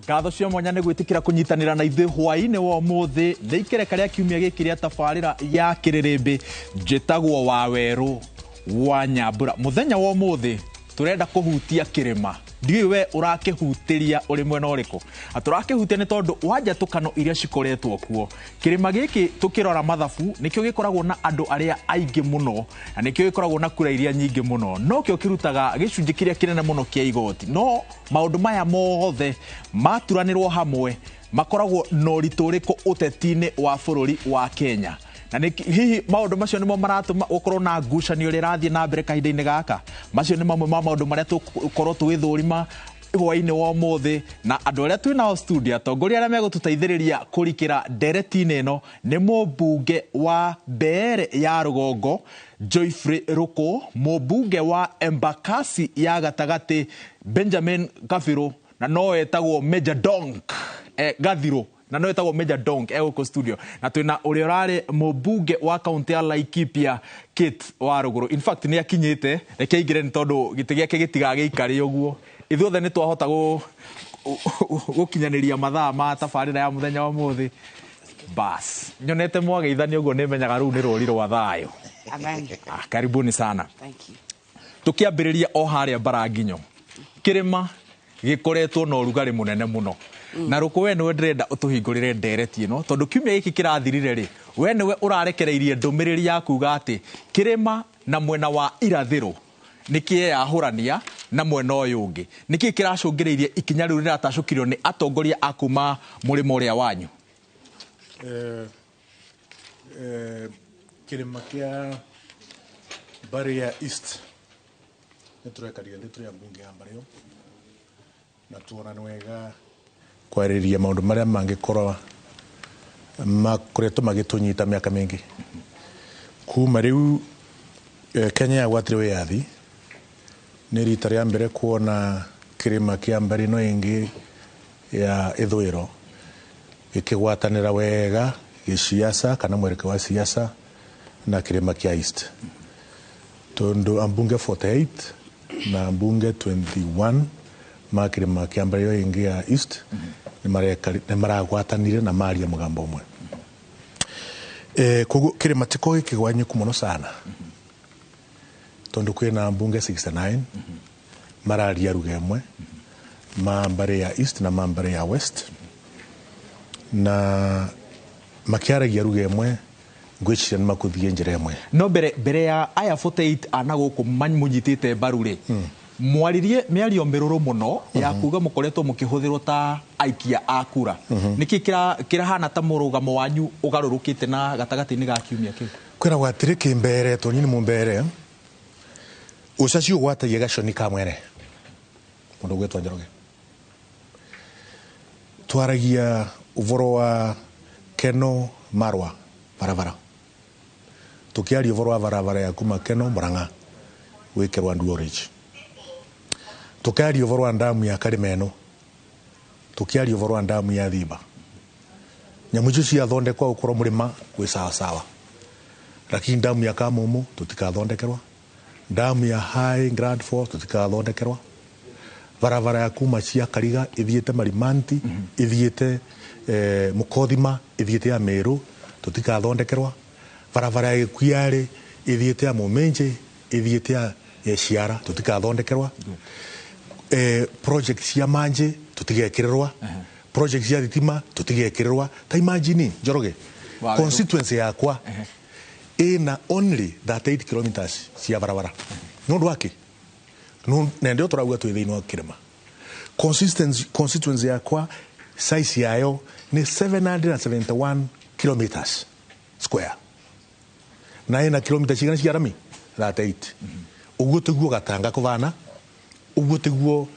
Ngatho cia mwanya nĩ gwĩtĩkĩra kũnyitanĩra na ithuĩ hwaĩ-inĩ wa ũmũthĩ nĩ ikereka rĩa kiumia gĩkĩ rĩa tabarĩra ya kĩrĩrĩmbĩ. Njĩtagwo Wawerũ wa Nyambura. Mũthenya wa ũmũthĩ tũrenda kũhutia kĩrĩma. Ndiũĩ we ũrakĩhutĩria ũrĩ mwena ũrĩkũ. Na tũrakĩhutia nĩ tondũ wa njatũkano iria cikoretwo kuo. Kĩrĩma gĩkĩ tũkĩrora mathabu nĩkĩo gĩkoragwo na andũ arĩa aingĩ mũno na nĩkĩo gĩkoragwo na kura iria nyingĩ mũno, nokĩo kĩrutaga gĩcunjĩ kĩrĩa kĩnene mũno kĩa igoti. No maũndũ maya mothe maturanĩrwo hamwe makoragwo na ũritũ ũrĩkũ ũteti-inĩ wa bũrũri wa Kenya? Na nĩ hihi maũndũ macio nĩmo maratũma gũkorwo na ngucanio ĩrĩa ĩrathiĩ na mbere kahinda-inĩ gaka? Macio nĩ mamwe ma maũndũ marĩa tũgũkorwo tũgĩthũrima hwaĩ-inĩ wa ũmũthĩ, na andũ arĩa twĩ nao studio, atongoria arĩa megũtũteithĩrĩria kũrikĩra ndereti-inĩ ĩno nĩ mũmbunge wa Mbeere ya Rũgongo Joyfrey Rũkũ, mũmbunge wa Embakasi ya Gatagatĩ Benjamin Kabirũ, na no etagwo Major Donk, Gathirũ, na no etagwo Major Donk e gũkũ studio, na twĩna ũrĩa ũrarĩ mũmbunge wa kaunti ya Laikipia Kate wa Rũgũrũ. In fact nĩ akinyĩte, reke aingĩre nĩ tondũ gĩtĩ gĩake gĩtigagĩikare ũguo. Ithuothe nĩ twahota gũkinyanĩria mathaa ma tabarĩra ya mũthenya wa ũmũthĩ. Bas, nyonete mwageithania ũguo nĩ menyaga rũu nĩ rũri rwa thayũ. Amen. Karibuni sana. Thank you. Tũkĩambĩrĩria o harĩa Mbaranginyo, kĩrĩma gĩkoretwo na ũrugarĩ mũnene mũno. Na Rũkũ, we nĩwe ndĩrenda ũtũhingũrĩre ndereti ĩno, tondũ kiumia gĩkĩ kĩrathirire rĩ, we nĩwe ũrarekereirie ndũmĩrĩri ya kuga atĩ kĩrĩma na mwena wa irathĩro nĩ kĩeyahũrania na mwena ũyũ ũngĩ. Nĩkĩ kĩracũngĩrĩirie ikinya rĩu rĩratacũkirio nĩ atongoria a kuma mũrĩmo ũrĩa wanyu? Kĩrĩma kĩa mbarĩ ya East nĩ tũrekarire thĩ tũrĩ ambunge ya mbarĩ ĩyo na tuona nĩ wega kwarĩria maũndũ marĩa mangĩkorwo makoretwo magĩtũnyita mĩaka mĩingĩ kuma rĩu Kenya yagwatire wĩyathi. Nĩ rita rĩa mbere kuona kĩrĩma kĩa mbarĩ ĩno ĩngĩ ya ithũĩro gĩkĩgwatanĩra wega gĩciaca kana mwerekeo wa siasa na kĩrĩma kĩa East, tondũ ambunge 48 na ambunge 21 ma kĩrĩma kĩa mbarĩ ĩyo ĩngĩ ya East nĩ maragwatanire na maria mũgambo ũmwe. Koguo kĩrĩma tiko gĩkĩgwanyĩku mũno sana, tondũ kwĩna ambunge 69 mararia ruga ĩmwe ma mbarĩ ya East na ma mbarĩ ya West, na makĩaragia ruga ĩmwe ngwĩciria nĩ makũthiĩ njĩra ĩmwe. No mbere ya aya 48 ana gũkũ mũnyitĩte mbaru rĩ, mwaririe mĩario mĩrũrũ mũno ya kuga mũkoretwo mũkĩhũthĩrwo ta aikia a kura. Nĩkĩ kĩrahana ta mũrũgamo wanyu ũgarũrũkĩte na gatagatĩ-inĩ ga kiumia kĩu? Kwĩragwo atĩrĩ kĩmbere to nyini mũmbere ũcaci ũgwatagia gaconi ka mwene mũndũ ũgwĩtwo Njoroge. Twaragia ũboro wa Keno Marwa barabara, tũkĩaria ũboro wa barabara ya kuma Keno Murang'a gwĩkĩrwo Nduo Ridge, tũkĩaria ũboro wa ndamu ya Karimeno, tũkĩaria ũboro wa ndamu ya Thiba. Nyamũ icio ciathondekwa gũkorwo mũrĩma gwĩ sawa sawa, lakini ndamu ya Kamumu tũtikathondekerwa, ndamu ya High Grand Falls tũtikathondekerwa, barabara ya kuma cia Kariga ithiĩte Marimanti, ithiĩte Mũkothima, ithiĩte ya Meru tũtikathondekerwa, barabara ya Gĩkuiarĩ ithiĩte ya Mũmĩnjĩ, ithiĩte ya Ciara tũtikathondekerwa, project cia manjĩ tũtigekĩrĩrwa, project cia thitima tũtigekĩrĩrwa. Ta imagine Njoroge, constituency yakwa ĩna only 38 kilometers cia barabara. Nĩ ũndũ wake na ndio tũrauga twĩ thĩinĩ wa kĩrĩma. Constituency yakwa size yayo nĩ 771 kilometers square na ĩna kilomita cigana cia rami? 38. Ũguo tiguo Gatanga kũbana, ũguo tiguo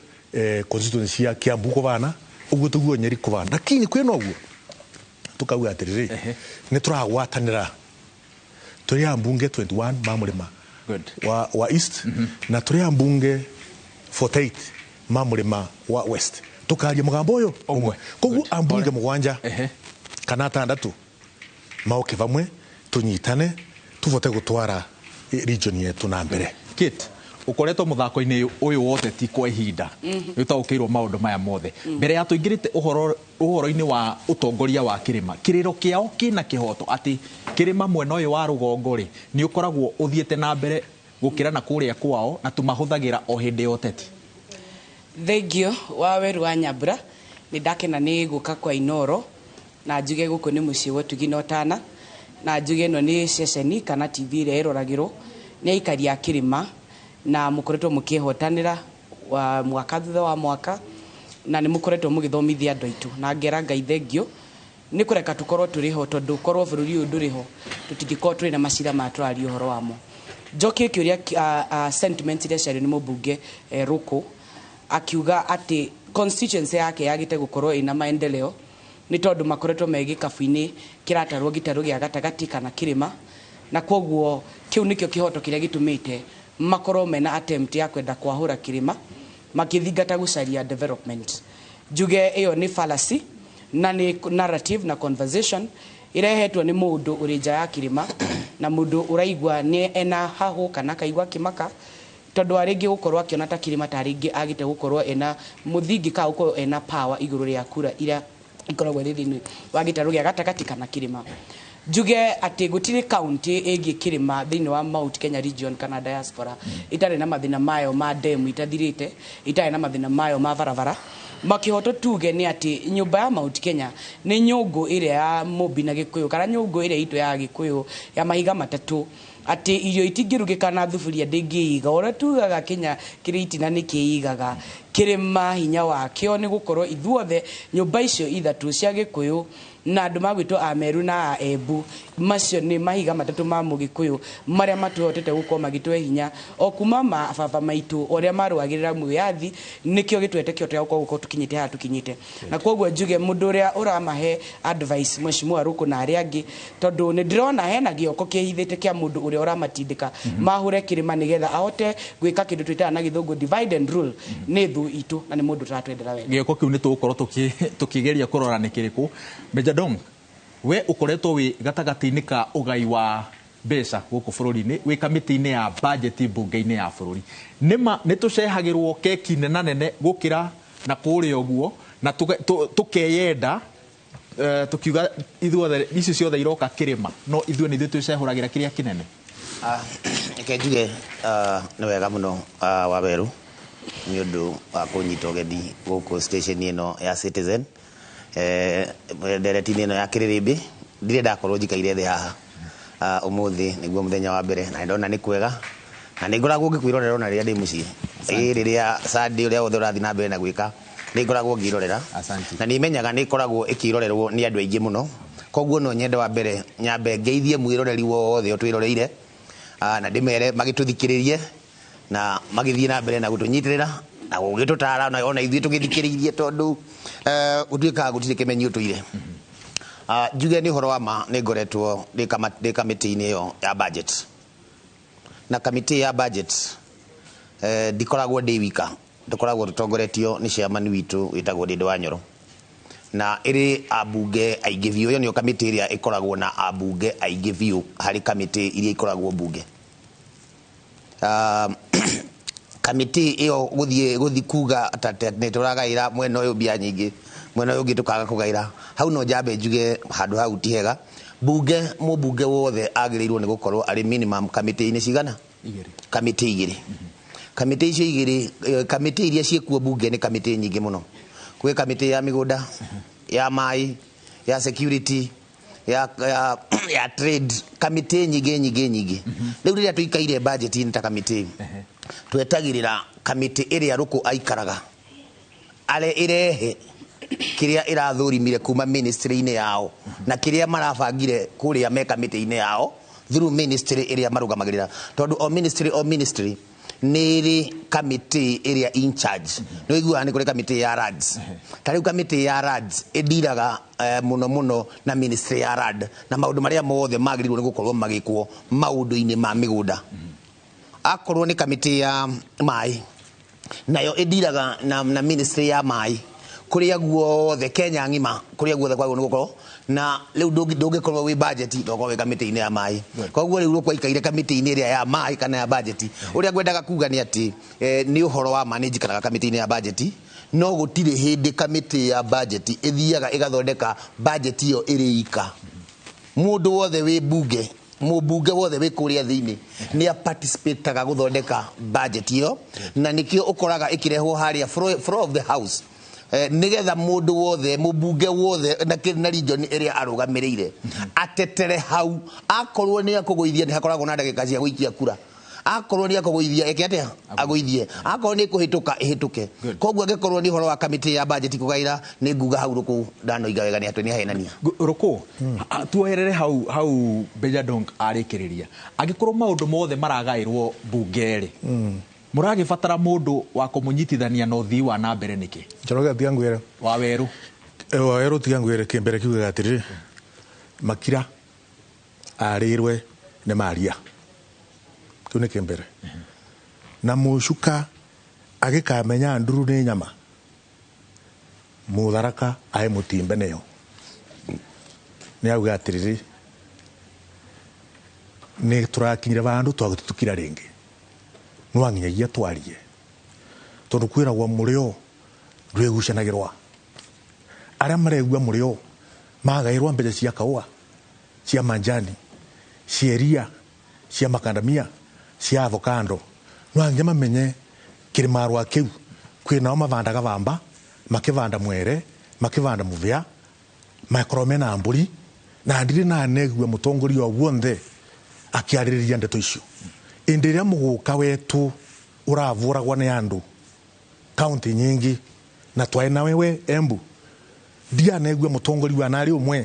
constituency ya Kiambu kũbana, ũguo tiguo Nyeri kũbana. Lakini kwĩna ũguo tukauga atĩrĩrĩ, nĩ tũragwatanĩra tũrĩ ambunge 21 ma mũrĩma wa East na tũrĩ ambunge 48 ma mũrĩma wa West, tukaria mũgambo ũyũ ũmwe. Koguo ambunge mũgwanja kana atandatũ maoke vamwe tunyitane tuvote gutwara region yetu na mbere. Kate, Ũkoretwo mũthako-inĩ ũyũ wa ũteti kwa ihinda, nĩ ũtaũkĩirwo maũndũ maya mothe. Mbere ya tũingĩrĩte ũhoro-inĩ wa ũtongoria wa kĩrĩma, kĩrĩro kĩao kĩna kĩhoto atĩ kĩrĩma mwena ũyũ wa rũgongo rĩ, nĩ ũkoragwo ũthiĩte na mbere gũkĩra na kũrĩa kwao na tũmahũthagĩra o hĩndĩ ya ũteti. Thengio wa Weru wa Nyambura, nĩ ndakena nĩ gũka kwa Inoro, na njuge gũkũ nĩ mũciĩ wa ũtugi na ũtana, na njuge ĩno nĩ ceceni kana TV ĩrĩa ĩroragĩrwo nĩ aikari a kĩrĩma, na mũkoretwo mũkĩhotanĩra wa mwaka thutha wa mwaka, na nĩ mũkoretwo mũgĩthomithia andũ aitũ, na ngera Ngai thengio nĩ kũreka tũkorwo tũrĩ ho, tondũ korwo bũrũri ũyũ ndũrĩ ho tũtingĩkorwo tũrĩ na macira maya tũraria ũhoro wamo. Njokie kĩũria, sentiment iria ciario nĩ mũmbunge Rũkũ, akiuga atĩ constituency yake yagĩte gũkorwo ĩna maendeleo nĩ tondũ makoretwo me gĩkabu-inĩ kĩratarwo gĩtarũ gĩa gatagatĩ kana kĩrĩma, na koguo kĩu nĩkĩo kĩhoto kĩrĩa gĩtũmĩte makorwo mena attempt ya kwenda kwahũra kĩrĩma makĩthingata gũcaria development. Njuge ĩyo nĩ fallacy na nĩ narrative na conversation irehetwo nĩ mũndũ ũrĩ nja ya kĩrĩma na mũndũ ũraigua nĩ ena hahũ kana akaigua kĩmaka, tondũ wa rĩngĩ gũkorwo akĩona ta kĩrĩma ta rĩngĩ agĩte gũkorwo ena mũthingi ka gũkorwo ena power igũrũ rĩa kura iria ikoragwo ĩrĩ thĩinĩ wa gĩtarũ gĩa gatagatĩ kana kĩrĩma. Njuge atĩ gũtirĩ county ĩngĩ kĩrĩma thĩinĩ wa Mount Kenya region kana diaspora itarĩ na mathĩna mayo ma demu itathirĩte, itarĩ na mathĩna mayo ma barabara. Makĩhoto tuge nĩ atĩ nyũmba ya Mount Kenya nĩ nyũngũ ĩrĩa ya mũmbi na Gĩkũyũ, kana nyũngũ ĩrĩa itũ ya Gĩkũyũ ya mahiga matatũ, atĩ irio itingĩrugĩka na thuburia ndĩngĩiga. Ũrĩa tugaga Kenya kĩrĩ itina nĩ kĩigaga kĩrĩma hinya wakĩo nĩ gũkorwo ithuothe nyũmba icio ithatũ cia Gĩkũyũ na andũ magwĩtwo a Meru na a Embu, macio nĩ mahiga matatũ ma mũgĩkũyũ marĩa matũhotete gũkorwo magĩtũhe hinya o kuma mababa maitũ ũrĩa marũagĩrĩra mwĩyathi, nĩkĩo gĩtũhete kĩhoto gĩa gũkorwo tũkinyĩte haha tũkinyĩte. Na koguo njuge mũndũ ũrĩa ũramahe advice Mheshimiwa Rũkũ na arĩa angĩ, tondũ nĩ ndĩrona hena gĩoko kĩhithĩte kĩa mũndũ ũrĩa ũramatindĩka mahure kĩrĩma nĩgetha ahote gwĩka kĩndũ twĩtaga na gĩthũngũ divide and rule, nĩ thũ itũ na nĩ mũndũ ũtaratwendera wega. Gĩoko kĩu nĩ tũgũkorwo tũkĩgeria kũrora nĩ kĩrĩkũ. Major Dong, we ũkoretwo wĩ gatagatĩ-inĩ ka ũgai wa mbeca gũkũ bũrũri-inĩ, wĩ kamĩtĩ-inĩ ya budget mbunge-inĩ ya bũrũri. Nĩma nĩ tũcehagĩrwo keki nena nene gũkĩra na kũrĩa ũguo, na tũkeyenda, tukiuga ithuothe icio ciothe iroka kĩrĩma, no ithuĩ nĩ ithuĩ twĩcehũragĩra kĩrĩa kĩnene. Reke njuge, nĩ wega mũno, Wawerũ nĩ ũndũ wa kũnyita ũgeni gũkũ station ĩno ya Citizen, ndereti-inĩ ĩno ya kĩrĩrĩmbĩ. Ndirĩ ndakorwo njikaire thĩ haha, ũmũthĩ nĩguo mũthenya wa mbere, na nĩndona nĩ kwega, na nĩ ngoragwo ngĩkwĩrorera ona rĩrĩa ndĩ mũciĩ. Rĩrĩa Sunday ũrĩa wothe ũrathiĩ na mbere na gwĩka, nĩ ngoragwo ngĩrorera. Na nĩ menyaga nĩ ĩkoragwo ĩkĩrorerwo nĩ andũ aingĩ mũno. Koguo no nyende wa mbere nyambe ngeithie mwĩroreri wothe ũtwĩroreire, na ndĩmere magĩtũthikĩrĩrie na magĩthiĩ na mbere na gũtũnyitĩrĩra na gũgĩtũtara, na ona ithuĩ tũgĩthikĩrĩirie, tondũ gũtuĩkaga gũtirĩ kĩmenyi ũtũire. Njuge nĩ ũhoro wa ma, nĩ ngoretwo ndĩ kamĩtĩ-inĩ ĩyo ya budget. Na kamĩtĩ ya budget, ndikoragwo ndĩ wika, tũkoragwo tũtongoretio nĩ chairman witũ wĩtagwo Ndĩndĩ wa Nyoro, na ĩrĩ ambunge aingĩ biũ. Ĩyo nĩyo kamĩtĩ ĩrĩa ĩkoragwo na ambunge aingĩ biũ harĩ kamĩtĩ iria ikoragwo mbunge. Kamĩtĩ ĩyo gũthiĩ kuga ta nĩ tũragaĩra mwena ũyũ mbia nyingĩ, mwena ũyũ ũngĩ tũkaga kũgaĩra, hau no njambe njuge handũ hau ti hega. Mbunge, mũmbunge wothe agĩrĩirwo nĩ gũkorwo arĩ minimum kamĩtĩ-inĩ cigana? Igĩrĩ. Kamĩtĩ igĩrĩ. Kamĩtĩ icio igĩrĩ, kamĩtĩ iria ciĩkuo mbunge nĩ kamĩtĩ nyingĩ mũno. Kwĩ kamĩtĩ ya mĩgũnda, ya maĩ, ya security, ya trade, kamĩtĩ nyingĩ nyingĩ nyingĩ. Rĩu rĩrĩa tũikaire budget-inĩ ta kamĩtĩ, twetagĩrĩra kamĩtĩ ĩrĩa Rũkũ aikaraga are ĩrehe kĩrĩa ĩrathũrimire kuma ministry-inĩ yao na kĩrĩa marabangire kũrĩa me kamĩtĩ-inĩ yao through ministry ĩrĩa marũgamagĩrĩra, tondũ o ministry o ministry nĩ ĩrĩ kamĩtĩ ĩrĩa in charge. Nĩ ũiguaga nĩ kũrĩ kamĩtĩ ya RADS. Ta rĩu kamĩtĩ ya RADS ĩndiraga mũno mũno na ministry ya RAD na maũndũ marĩa mothe magĩrĩirwo nĩ gũkorwo magĩkwo maũndũ-inĩ ma mĩgũnda. Akorwo nĩ kamĩtĩ ya maĩ, nayo ĩndiraga na ministry ya maĩ. Kuria guothe Kenya ng'ima, kuria guothe kwagwo nĩ gũkorwo na rĩu ndũngĩkorwo wĩ budget ndokorwo wĩ kamĩtĩ-inĩ ya maĩ. Koguo rĩu rũkwa ikaire kamĩtĩ-inĩ ĩrĩa ya maĩ kana ya budget. Ũrĩa ngwendaga kuga nĩ atĩ nĩ ũhoro wa ma nĩ njikaraga kamĩtĩ-inĩ ya budget, no gũtirĩ hĩndĩ kamĩtĩ ya budget ĩthiaga ĩgathondeka budget ĩyo ĩrĩ ika. Mũndũ wothe wĩ bunge, mũmbunge wothe wĩ kũrĩa thĩinĩ nĩ aparticipataga gũthondeka budget ĩyo, na nĩkĩo ũkoraga ĩkĩrehwo harĩa floor of the house, nĩgetha mũndũ wothe, mũmbunge wothe na region ĩrĩa arũgamĩrĩire atetere hau. Akorwo nĩ akũgũithia, nĩ hakoragwo na ndagĩka cia gũikia kura. Akorwo nĩ akũgũithia, eke atĩa? Agũithie. Akorwo nĩ kũhĩtũka, ĩhĩtũke. Koguo angĩkorwo nĩ ũhoro wa kamĩtĩ ya budget kũgaĩra, nĩ nguga hau rũkũ ndanoiga wega nĩ atĩ nĩ ahenania. Rũkũ tuoherere hau hau Mejja Donk arĩkĩrĩria. Angĩkorwo maũndũ mothe maragaĩrwo bunge rĩ, mũragĩbatara mũndũ wa kũmũnyitithania na ũthii wa na mbere nĩkĩ? Njoroge, tiga ngwĩre. Wa werũ. Wa werũ, tiga ngwĩre kĩmbere kiugaga atĩrĩrĩ, makira arĩrwe nĩ maria. Kĩu nĩ kĩmbere. Na mũcuka agĩkamenya nduru nĩ nyama, mũtharaka ae mũtimbe nĩyo. Nĩ auga atĩrĩrĩ, nĩ tũrakinyire vandũ twagĩtũtukira rĩngĩ, nwanginyagia twarie, tondũ kwĩragwo mũrĩo ndwĩgucanagĩrwa. Arĩa maregua mũrĩo magaĩrwa mbeca cia kaũa, cia manjani, cia iria, cia makandamia, cia avocado, nwanginya mamenye kĩrĩma rwa kĩu kwĩ nao mavandaga vamba, makĩvanda mwere, makĩvanda mũvĩa, makorwo mena mbũri. Na ndirĩ nanegua mũtongoria o guonthe akĩarĩrĩria ndeto icio. Ĩndĩ ĩrĩa mũgũka wetu ũravũragwo nĩ andũ kaunti nyingi na twaĩ nawe we Embu, ndianegua mũtongoria wa narĩ ũmwe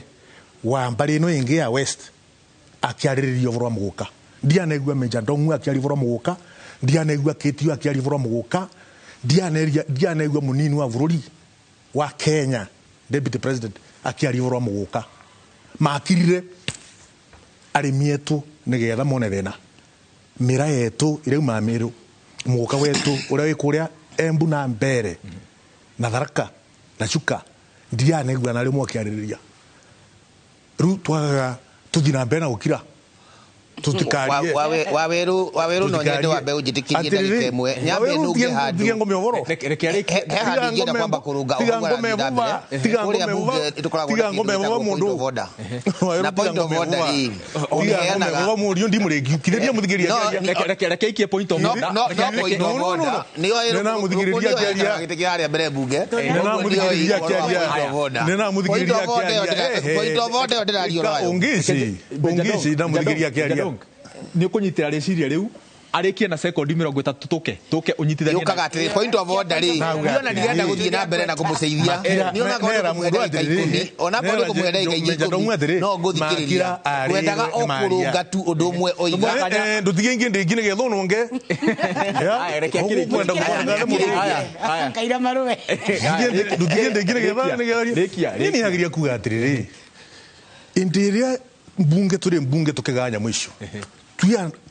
wa mbarĩ ĩno ĩngĩ ya West akĩarĩrĩria ũhoro wa mũgũka. Ndianegua Mejja Ndong'u akĩaria ũhoro wa mũgũka, ndianegua Kĩtio akĩaria ũhoro wa mũgũka, ndianegua mũnini wa bũrũri wa Kenya, deputy president, akĩaria ũhoro wa mũgũka. Makirire arĩmi etu nĩgetha mone thĩna. Mĩra yetu ĩrauma Meru, mũgũka wetu ũrĩa wĩ kũrĩa Embu na Mbere na Tharaka na Chuka, ndianegua narĩ ũmwe akĩarĩrĩria. Rĩu twagaga tũthiĩ na mbere na gũkira, tũtikarie. Waweru, no nyende wambe ũnjĩtĩkĩrie ndagĩka ĩmwe nyambe nunge handũ. Tiga ngome ũhoro. Reke arĩkie. He handũ ingĩenda kwamba kũrũnga Tiga ũhoro ngome ũrathiĩ na vuva. mbere. Tiga Kũrĩa ngome bunge vuva. tũkoragwo Tiga na ngome kĩndũ vuva gĩtagwo point mũndũ. of order. Waweru, Na tiga point of ngome order vuva. rĩ, Tiga ngome ũheanaga vuva mũriũ ndimũrĩki. Kirĩria mũthikĩrĩria No, akĩaria. Reke aikie point of No, order. no, no point of No, no, no, order. no. Nĩoĩ Nĩ namũthikĩrĩria nĩoĩ akĩaria. gĩtĩ kĩa harĩa mbere bunge. Nĩ namũthikĩrĩria akĩaria. Nĩ namũthikĩrĩria Point of order ĩyo akĩaria. Point of order ĩyo ndĩraria ũhoro wayo. Ũngĩci, ũngĩci ndamũthikĩrĩria akĩaria. Nĩ ũkũnyitĩra rĩciria rĩu, arĩkie na sekondi 30, tũke ũnyitithanie. Yũkaga atĩrĩ, point of order rĩ, Nauga niona ndirenda atĩrĩ. gũthiĩ na mbere na kũmũceithia. Niona korwo Nera nĩ kũmũhe mũndũ ndagĩka atĩrĩrĩ. 10, ona korwo nĩ kũmũhe ndagĩka ingĩ Mejja Ndong'u 10, atĩrĩ, no ngũthikĩrĩria. Makira arĩrwe Ngwendaga o nĩ maria. kũrũnga tu ũndũ ũmwe oiga. Ndũtige ingĩ ndĩngĩ nĩgetha ũnũnge. Aya, reke akĩrĩkie. Ũkwenda kũbanga nĩ mũndũ. Aya, aya. Kaira marũe. Ndũtige ndĩngĩ nĩgetha Rĩkia, nĩgetha. rĩkia. Niĩ nĩagĩria kuga atĩrĩrĩ, ĩndĩ ĩrĩa mbunge tũrĩ mbunge tũkĩgaa nyamũ icio,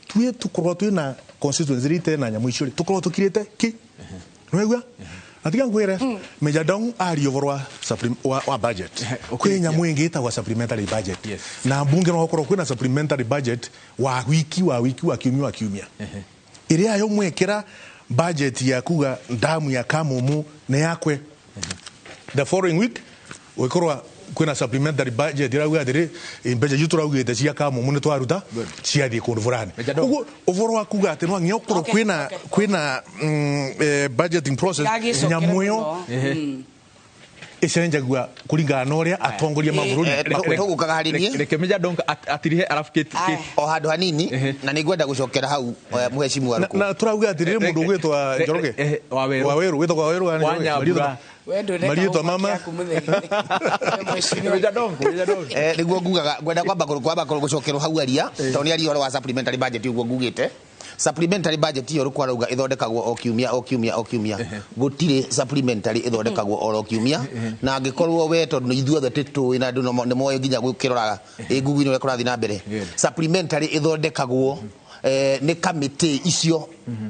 tuĩ tũkorwo twĩ na constituency iria itarĩ na nyamũ icio rĩ, tũkorwo tũkirĩte ki nĩwaigua. Na tiga ngwĩre, Mejja Ndong'u aria ũhoro wa wa budget, kwĩ nyamũ ĩngĩ ĩtagwo supplementary budget. Na mbunge no gũkorwo kwĩna supplementary budget wa wiki, wa wiki, wa kiumia, wa kiumia, ĩrĩa yo mwekĩra budget ya kuga ndamu ya Kamumu nĩ yakwe. The following week gwikorwa kwina supplementary budget irauga atiri mbeca icio turaugite cia Kamumu ni twaruta ciathiĩ kũndũ fulani. Mejja Dong. Ũguo ũhoro wa kuga atĩ no nginya ũkorwo Okay, kwina okay. kwina budgeting process, Ndagĩcokera nyamũ ĩyo mũno. ĩcenjagua kũringana na ũrĩa atongoria ma bũrũri makwenda. Tũgũkaga harĩ niĩ. Reke Mejja Donk atirihe arabu Aya. O handũ hanini, na nĩ ngwenda gũcokera hau, mũheshimu Na- Warũkũ. Na turauga atĩrĩrĩ, mũndũ ũgwĩtwa Njoroge Waweru. Waweru, wĩtagwo Waweru kana Wa Njoroge? Nyambura. We ndũreka Marietwa homework mama. yaku mũtheri. We mheshimiwa. Mejja Donk, Mejja Donk. Nĩguo ngugaga ngwenda kwamba gũcokerwo hau aria, tondũ nĩ aria ũhoro wa supplementary budget. Ũguo ngugĩte supplementary budget ĩyo rũkũ arauga ĩthondekagwo o kiumia, o kiumia, o kiumia. Gũtirĩ supplementary ĩthondekagwo oro kiumia. Na angĩkorwo we, tondũ ithuothe tĩtũĩ na andũ nĩ moĩ nginya gũkĩrora ĩ Google-inĩ ũrĩa kũrathiĩ na mbere, supplementary ĩthondekagwo Nĩ kamĩtĩ icio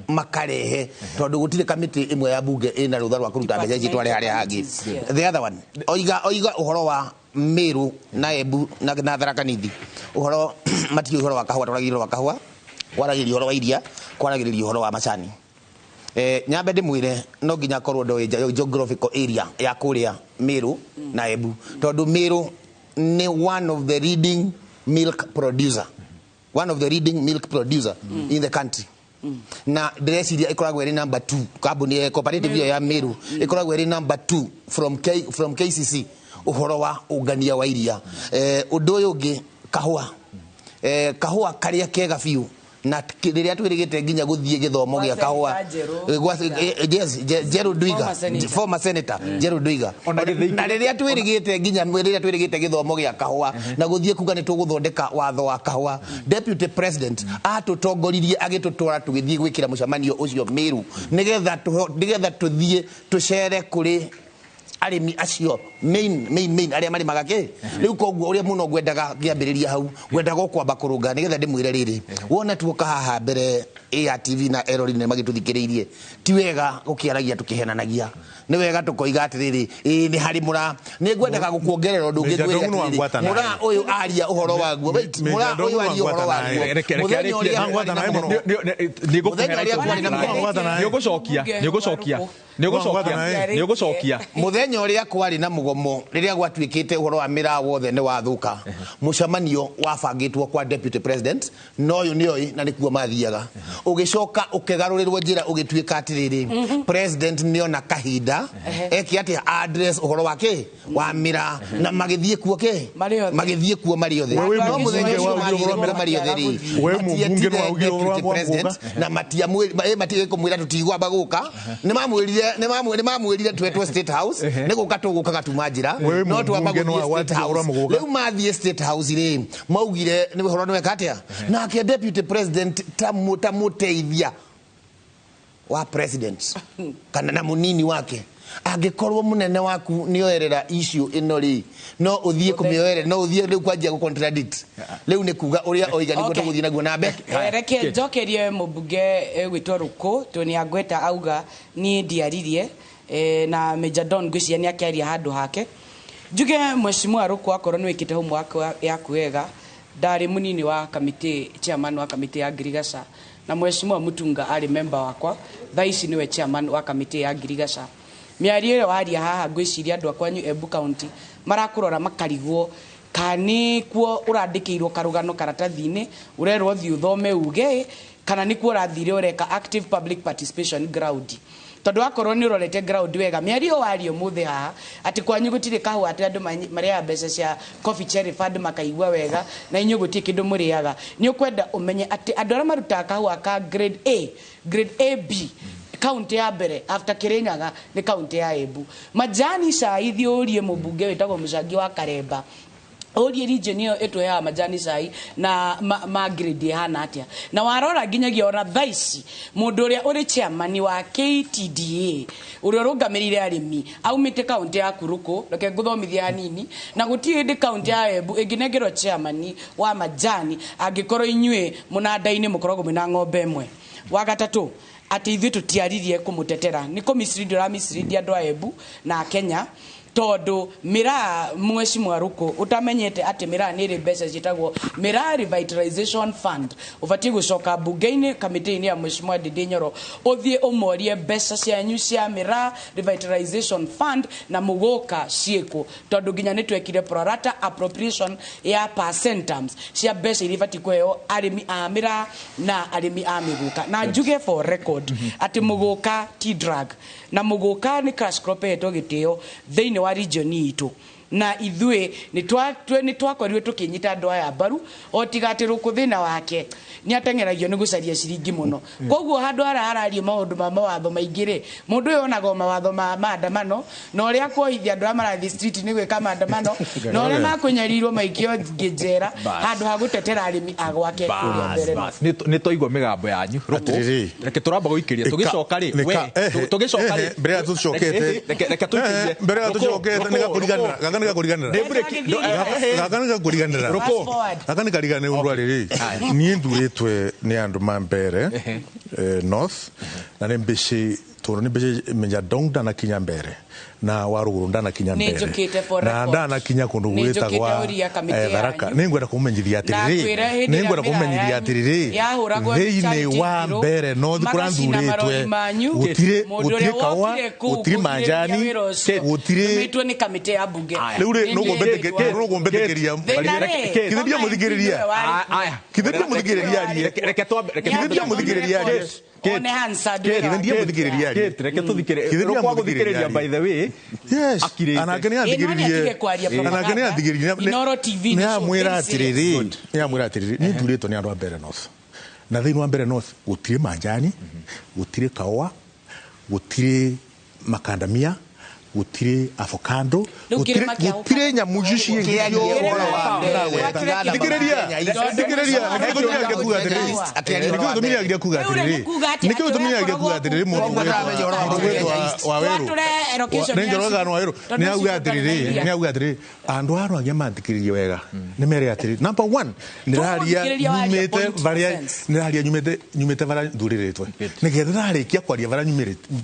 makarehe, tondũ gũtirĩ kamĩtĩ ĩmwe ya bunge ĩna rũtha rwa kũruta mbeca ici tware harĩa hangĩ. The other one, oiga ũhoro wa Meru na Embu na Tharaka Nithi, ũhoro matiũĩ ũhoro wa kahũa, twaragĩrĩria ũhoro wa kahũa, kwaragĩrĩria ũhoro wa iria, kwaragĩrĩria ũhoro wa macani. Nyambe ndĩmwĩre no nginya akorwo ndoĩ geographical area ya kũrĩa Meru na Embu, tondũ Meru nĩ one of the leading milk producer, one of the leading milk producer in the country, na ndĩreciria ĩkoragwo ĩrĩ number 2, kambuni ya cooperative ĩyo ya Meru ĩkoragwo ĩrĩ number 2 from KCC ũhoro wa ũngania wa iria. Ũndũ ũyũ ũngĩ, kahũa, kahũa karĩa kega biũ, na rĩrĩa twĩrĩgĩte nginya gũthiĩ gĩthomo gĩa kahũa. Yes, Njeru Ndwiga, former senator Njeru Ndwiga, na rĩrĩa twĩrĩgĩte nginya rĩrĩa twĩrĩgĩte gĩthomo gĩa kahũa na gũthiĩ kuga nĩ tũgũthondeka watho wa kahũa, deputy president atũtongoririe agĩtũtwara tũgĩthiĩ gwĩkĩra mũcemanio ũcio Meru, nĩgetha tũthiĩ tũcere kũrĩ arĩmi acio main main main arĩa marĩmaga kĩ rĩu. Koguo ũrĩa mũno ngwendaga ngĩambĩrĩria hau, ngwendaga o kwamba kũrũnga nĩgetha ndĩmwĩre rĩrĩ, wona tuoka haha mbere ARTV na erori nĩ magĩtũthikĩrĩirie, ti wega gũkĩaragia tũkĩhenanagia, nĩ wega tũkoiga atĩrĩrĩ, ĩĩ nĩ harĩ mũra. Nĩ ngwendaga gũkuongerera ũndũ ũngĩ, ngwĩre atĩrĩrĩ, mũra ũyũ aria ũhoro waguo, wait, mũra ũyũ aria ũhoro waguo mũthenya ũrĩa kwarĩ na nĩ ũgũcokia, nĩ ũgũcokia, nĩ ũgũcokia, nĩ ũgũcokia. Mũthenya ũrĩa kwarĩ na mũgomo, rĩrĩa gwatuĩkĩte ũhoro wa mĩraa wothe nĩ wathũka, mũcemanio wabangĩtwo kwa deputy president, no ũyũ nĩoĩ na nĩkuo mathiaga, ũgĩcoka ũkĩgarũrĩrwo njĩra, ũgĩtuĩka atĩrĩrĩ, president nĩona kahinda eke atĩa, address ũhoro wa kĩ wa mĩraa, na magĩthiĩ kuo kĩ Marĩ othe. Magĩthiĩ kuo marĩ othe. Wewe No mũthenya mũmbunge ũcio wa mathiire ũhoro kuo marĩ othe rĩ, Wewe mũmbunge matietire nĩ waugire ũhoro wa deputy president Mwangũka? na matiamwĩra tũtigwamba gũka, nĩ mamwĩrire twetwo State House, nĩ gũka tũgũkaga tuma njĩra, Wewe no twamba mũmbunge nĩ gũthiĩ State wa House. Mũgũka? Rĩu mathiĩ State House rĩ, maugire nĩ ũhoro nĩ weka atĩa, nake deputy president ta mũteithia wa president kana na munini wake, angĩkorwo mũnene waku nĩoerera issue ĩno rĩ, no ũthiĩ kũmĩoerera, no ũthiĩ rĩu kwanjia gũ contradict, rĩu nĩ kuga ũrĩa oiga nĩguo tũgũthiĩ naguo na mbere. Reke njokerie mũmbunge gwĩtwo Rũkũ tondũ nĩ angweta auga niĩ ndiaririe, na Major Don ngwĩciria nĩ akĩaria handũ hake. Njuge mheshimiwa Rũkũ, akorwo nĩ wĩkĩte homework yaku wega, ndarĩ mũnini wa kamĩtĩ, chairman wa kamĩtĩ ya ngirigaca, na mheshimiwa Mutunga arĩ member wakwa, thaa ici nĩwe chairman wa kamĩtĩ ya ngirigaca. Mĩario ĩyo waria haha, ngwĩciria andũ a kwanyu Embu County marakũrora makarigwo kana nĩkuo ũrandĩkĩirwo karũgano karatathi-inĩ ũrerwo thiĩ ũthome uge, kana nĩkuo ũrathire ũreka active public participation ground, tondũ akorwo nĩ ũrorete ground wega, mĩario wario mũthĩ haha atĩ kwanyu gũtirĩ kahũa, atĩ andũ marĩaga mbeca cia coffee cherry fund makaigua wega na inyuĩ gũtirĩ kĩndũ mũrĩaga, nĩ ũkwenda ũmenye atĩ andũ arĩa marutaga kahũa ka grade A, grade AB, kaunti ya mbere after Kirinyaga nĩ kaunti ya Embu. Majani cai, thiĩ ũrie mũmbunge wĩtagwo Mũcangi wa Karemba, ũrie region ĩyo ĩtũheaga majani cai na ma grade ĩhana atĩa. Na warora nginyagia ona thaa ici, mũndũ ũrĩa ũrĩ chairman wa KTDA, ũrĩa ũrũgamĩrĩire arĩmi, aumĩte kaunti ya Kuruku. Reke ngũthomithie hanini, na gũtirĩ hĩndĩ kaunti ya Embu ĩngĩnengerwo chairman wa majani angĩkorwo inyuĩ mũnanda-inĩ mũkoragwo mwĩna ng'ombe ĩmwe. Wa gatatũ, atĩ ithuĩ tũtiaririe kũmũtetera, nĩ kũ mislead, ũra mislead andũ a Embu na a Kenya, tondũ mĩraa, mheshimiwa Rũkũ, ũtamenyete atĩ mĩraa nĩ ĩrĩ mbeca ciĩtagwo Miraa Revitalization Fund, ũbatiĩ gũcoka mbunge-inĩ, kamĩtĩ-inĩ ya mheshimiwa Ndindi Nyoro, ũthiĩ ũmorie mbeca cianyu cia Miraa Revitalization Fund na mũgũka ciĩkũ, tondũ nginya nĩ twekire prorata appropriation ya percent terms cia mbeca iria ibatiĩ kũheo arĩmi a mĩraa na arĩmi a mĩgũka. Na njuge for record atĩ mũgũka ti drug, na mũgũka nĩ cash crop ĩhetwo gĩtĩo thĩinĩ wa region itũ, na ithuĩ nĩ twakorirwo tũkĩnyita andũ aya mbaru, o tiga atĩ Rũkũ thĩna wake nĩ ateng'eragio nĩ gũcaria ciringi mũno. Koguo handũ harĩa harario maũndũ ma mawatho maingĩ rĩ, mũndũ ũyũ onaga o mawatho ma maandamano na ũrĩa kuohithia andũ arĩa marathiĩ street nĩ gwĩka maandamano na ũrĩa makũnyarirwo maikio njera handũ ha gũtetera arĩmi a gwake kũrĩa mbere. Nĩ twaigua mĩgambo yanyu, Rũkũ. Atĩrĩrĩ. Reke tũramba gũikĩria, tũgĩcoka rĩ, we, tũgĩcoka rĩ, mbere ya tũcokete reke tũikĩrie. Mbere ya Rũkũ, tũcokete Rũkũ, nĩ gakũriganĩra Rũkũ. gaka nĩ Gaka nĩ gakũriganĩra. Nĩ break. Gaka nĩ gakũriganĩra. Rũkũ. Gaka nĩ kariganĩra ũndũ arĩrĩ. Niĩ nthurĩtwe nĩ andũ ma Mbere North na nĩ mbici tondũ nĩ mbici menya dong ndanakinya Mbere na Waruguru ndanakinya Nĩ Mbere njũkĩte for na record. ndanakinya kũndũ Nĩ njũkĩte gwĩtagwa ũria kamĩtĩ Tharaka. yanyu. Nĩ ngwenda kũmũmenyithia Na atĩrĩrĩ, kwĩra hĩndĩ nĩ ĩrĩa ngwenda kũmũmenyithia mĩraa atĩrĩrĩ, yahũragwo thĩinĩ Charity wa Ngirũ, Mbere North kũrĩa magacina nthurĩtwe marori manyu. gũtirĩ Mũndũ gũtirĩ ũrĩa kaũa, wokire kũu gũtirĩ kũgirĩrĩria manjani, wĩra ũcio, gũtirĩ nĩmĩtwo nĩ kamĩtĩ ya mbunge. Rĩu rĩ Nĩ nũkũmbĩtĩkĩria njĩrĩtwo. Thĩna rĩ, Githĩ ndiamũthikĩrĩria? Aya. Githĩ ndiamũthikĩrĩria arie? Reke twambe reke Githĩ ndiamũthikĩrĩria arie? One Hansard Githĩ wĩra wake. ndiamũthikĩrĩria arie? Kate, reke tũthikĩrĩrie. Githĩ Rũkũ agũthikĩrĩria ndiamũthikĩrĩria by the way. Yes. Akirĩte. Anake nĩ Ĩ, no athikĩrĩrie. nĩatige kwaria Anake nĩ athikĩrĩrie. Inoro TV Nĩ nĩ show amwĩra very serious. atĩrĩrĩ, nĩ amwĩra atĩrĩrĩ, nĩ nthurĩtwo nĩ andũ a Mbere North. Na thĩinĩ wa Mbere North gũtirĩ manjani, gũtirĩ kaũa, gũtirĩ makandamia, gũtirĩ avocado, Rĩu gũtirĩ kĩrĩma kĩa gũtirĩ nyamũ icio ciĩngĩ Kĩaria ciothe ũhoro wa Mbere. Thikĩrĩria, thikĩrĩria, nĩkĩo gĩtũmi nĩageria kuga atĩrĩrĩ. Akĩaria ũhoro Nĩkĩo wa gĩtũmi Mbere. nĩageria kuga Rĩu rĩ, atĩrĩrĩ. nĩ kuga atĩa? Nĩkĩo gĩtũmi nĩageria kuga atĩrĩrĩ mũndũ ũgwĩtwo mũndũ ũgwĩtwo Wawerũ. Twatũre location Nĩ ya Njoroge kana Wawerũ. tondũ Nĩ auga ũcio atĩrĩrĩ, ndũkanaiya. nĩ auga atĩrĩrĩ, andũ a Rwagĩa mathikĩrĩrie wega. Nĩ mere atĩrĩrĩ, number one, nĩraria Tũgũthikĩrĩria waria nyumĩte point varia sense. nĩraria nyumĩte nyumĩte varia nthurĩrĩtwe. Nĩgetha ndarĩkia kwaria varia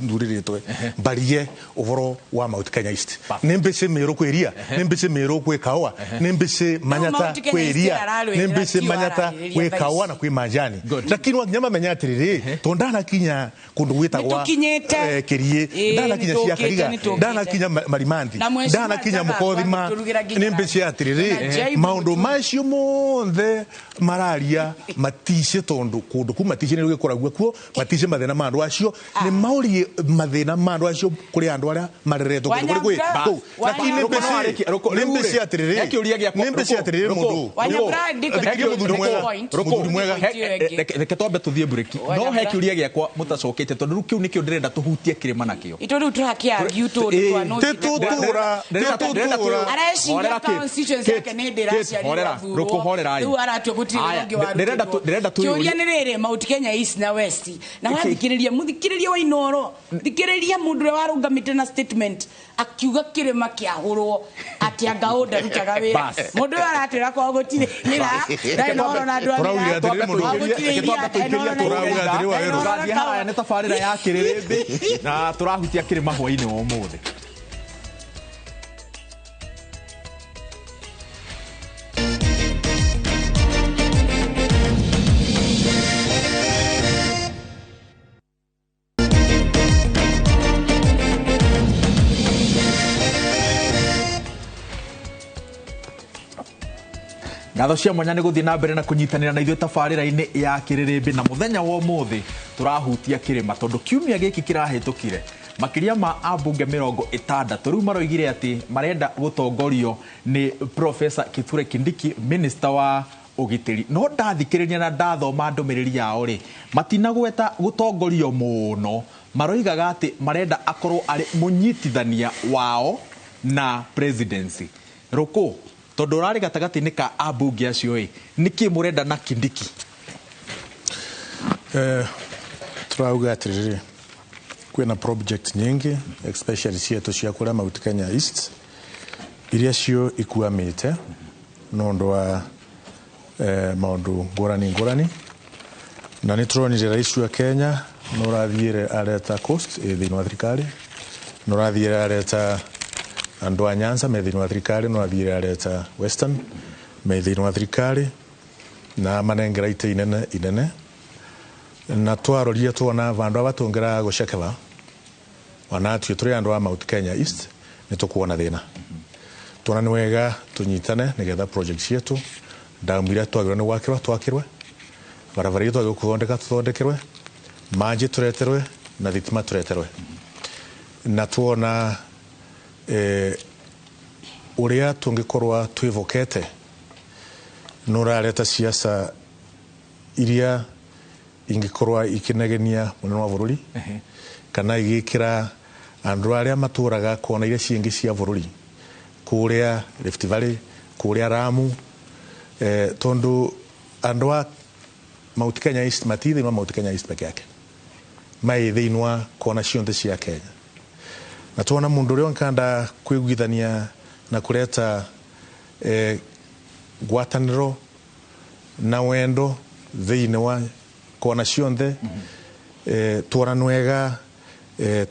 nthurĩrĩtwe mbarie ũhoro wa Mount Kenya East. Nĩ mbici Mĩrũ kwĩ iria, nĩ mbici Mĩrũ kwĩ kaũa, nĩ mbici Manyata Mount Kenya kwĩ East iria, ararwĩra nĩ mbici tio Manyata ararĩrĩria kwĩ thaa kaũa ici. na kwĩ manjani. Lakini wakinya mamenya atĩrĩrĩ, tondũ ndanakinya kũndũ gwĩtagwa Nĩtũkinyĩte. Kĩriĩ, Ĩĩ, ndanakinya nĩtũkĩte, Ciakariga, nĩtũkĩte. ndanakinya Marimanthi, Na mheshimiwa ndanakinya Njagagwa Mũkothima, nĩtũrugĩra nginya nĩ mbici Na atĩrĩrĩ, Jaibu maũndũ Mũturi. macio mothe mararia matice tondũ kũndũ kuu matice nĩ gĩkoragwo kuo matice mathĩna ma andũ acio nĩ maũrie mathĩna ma andũ acio kũrĩ andũ arĩa mareretwo kũndũ kũrĩ kwĩ Wanyamra, kũu. Lakini nĩ Rũkũ no arĩkie, Rũkũ, mbici nĩ rĩu mbici rĩ, atĩrĩrĩ he kĩũria gĩakwa, nĩ mbici Rũkũ, atĩrĩrĩ Rũkũ, mũndũ Wanyamra, ndikwenda Thikĩrĩria mũthuri mwega point. mũthuri mwega Point ĩyo ĩngĩ. Reke twambe tũthiĩ break. No he Wanyamra. kĩũria gĩakwa mũtacokete tondũ rĩu kĩu nĩkĩo ndĩrenda tũhutie kĩrĩma nakĩo. Itũ rĩu tũrakĩargue tũndũ Ĩĩ. twa no Tĩ tũtũra, tĩ tũtũra. Areciria Horera, Kate. constituency yake Kate, nĩ hĩndĩ Kate, ĩraciarirwo horera. athurwo. Rũkũ, horera, Rĩu aratua gũtirĩ Aya, ũngĩ ndĩrenda warutĩrwo. tũyũrie. Kĩũria nĩ rĩrĩ Mount Kenya East na West na wathikĩrĩria mũthikĩrĩria wa Inooro thikĩrĩria mũndũ ũrĩa warũgamĩte na statement akiuga kĩrĩma kĩahũrwo atĩ anga ũ ndarutaga wĩra Bas. mũndũ ũyũ aratwĩra kwao gũtirĩ mĩraa ndarĩ na ũhoro na andũ a Tũraugire mĩraa. atĩrĩrĩ mũndũ Kwao gũtirĩ Reke twambe iria, ndarĩ na ũhoro na Tũrauga iria, atĩrĩ ndarĩ na Wawerũ. ũhoro na Tũrathiĩ haraya nĩ tabarĩra ya kĩrĩrĩmbĩ na tũrahutia kĩrĩma hwainĩ wa ũmũthĩ. Ngatho cia mwanya nĩ gũthiĩ na mbere na kũnyitanĩra na ithuĩ tabarĩra-inĩ ya kĩrĩrĩmbĩ na mũthenya wa ũmũthĩ tũrahutia kĩrĩma tondũ kiumia gĩkĩ kĩrahĩtũkire makĩria ma ambunge 60 rĩu maroigire atĩ marenda gũtongorio nĩ Professor Kithure Kindiki, minister wa ũgitĩri. No ndathikĩrĩria na ndathoma ndũmĩrĩri yao rĩ, matinagweta gũtongorio mũno, maroigaga atĩ marenda akorwo arĩ mũnyitithania wao na presidency. Rũkũ, tondũ ũrarĩ gatagatĩ-inĩ ka ambunge acio ĩ, nĩkĩ mũrenda na Kindiki? Turauga atĩrĩrĩ, kwĩna project nyingĩ especially cietũ cia kũrĩa Mount Kenya East iria cio ikuamĩte nĩ ũndũ wa maũndũ ngũrani ngũrani na nĩ tũronire rais wa Kenya nĩ ũrathiĩre areta Coast ĩ thĩinĩ wa thirikari, nĩ ũrathiĩre areta andũ a Nyanza me thĩinĩ wa thirikari, nĩ ũrathiĩre areta Western me thĩinĩ wa thirikari na manengera itĩ inene inene na twaroria tuona vandu ava tungera gucekeva ona atue turi andu a Mount Kenya East ni tukuona thina tuona ni wega tunyitane nigetha project cietu damu iria twagirwo ni gwakirwa twakirwe barabara iria twagirwo kuthondeka tuthondekerwe maji tureterwe na thitima tureterwe na tuona uria tungikorwa twivokete nurareta siasa iria ingikorwa ikinegenia munene wa bururi kana igikira andu aria maturaga kona iria ciingi cia bururi kuria Rift Valley, kuria Ramu, tondu andu a Mount Kenya East mati thiini wa Mount Kenya East peke yake, mai thiini wa kona cionthe cia Kenya. Na tuona mundu uria nkanda kwiguithania na kureta ngwatanĩro na wendo thĩinĩ wa kona cionthe tworanwega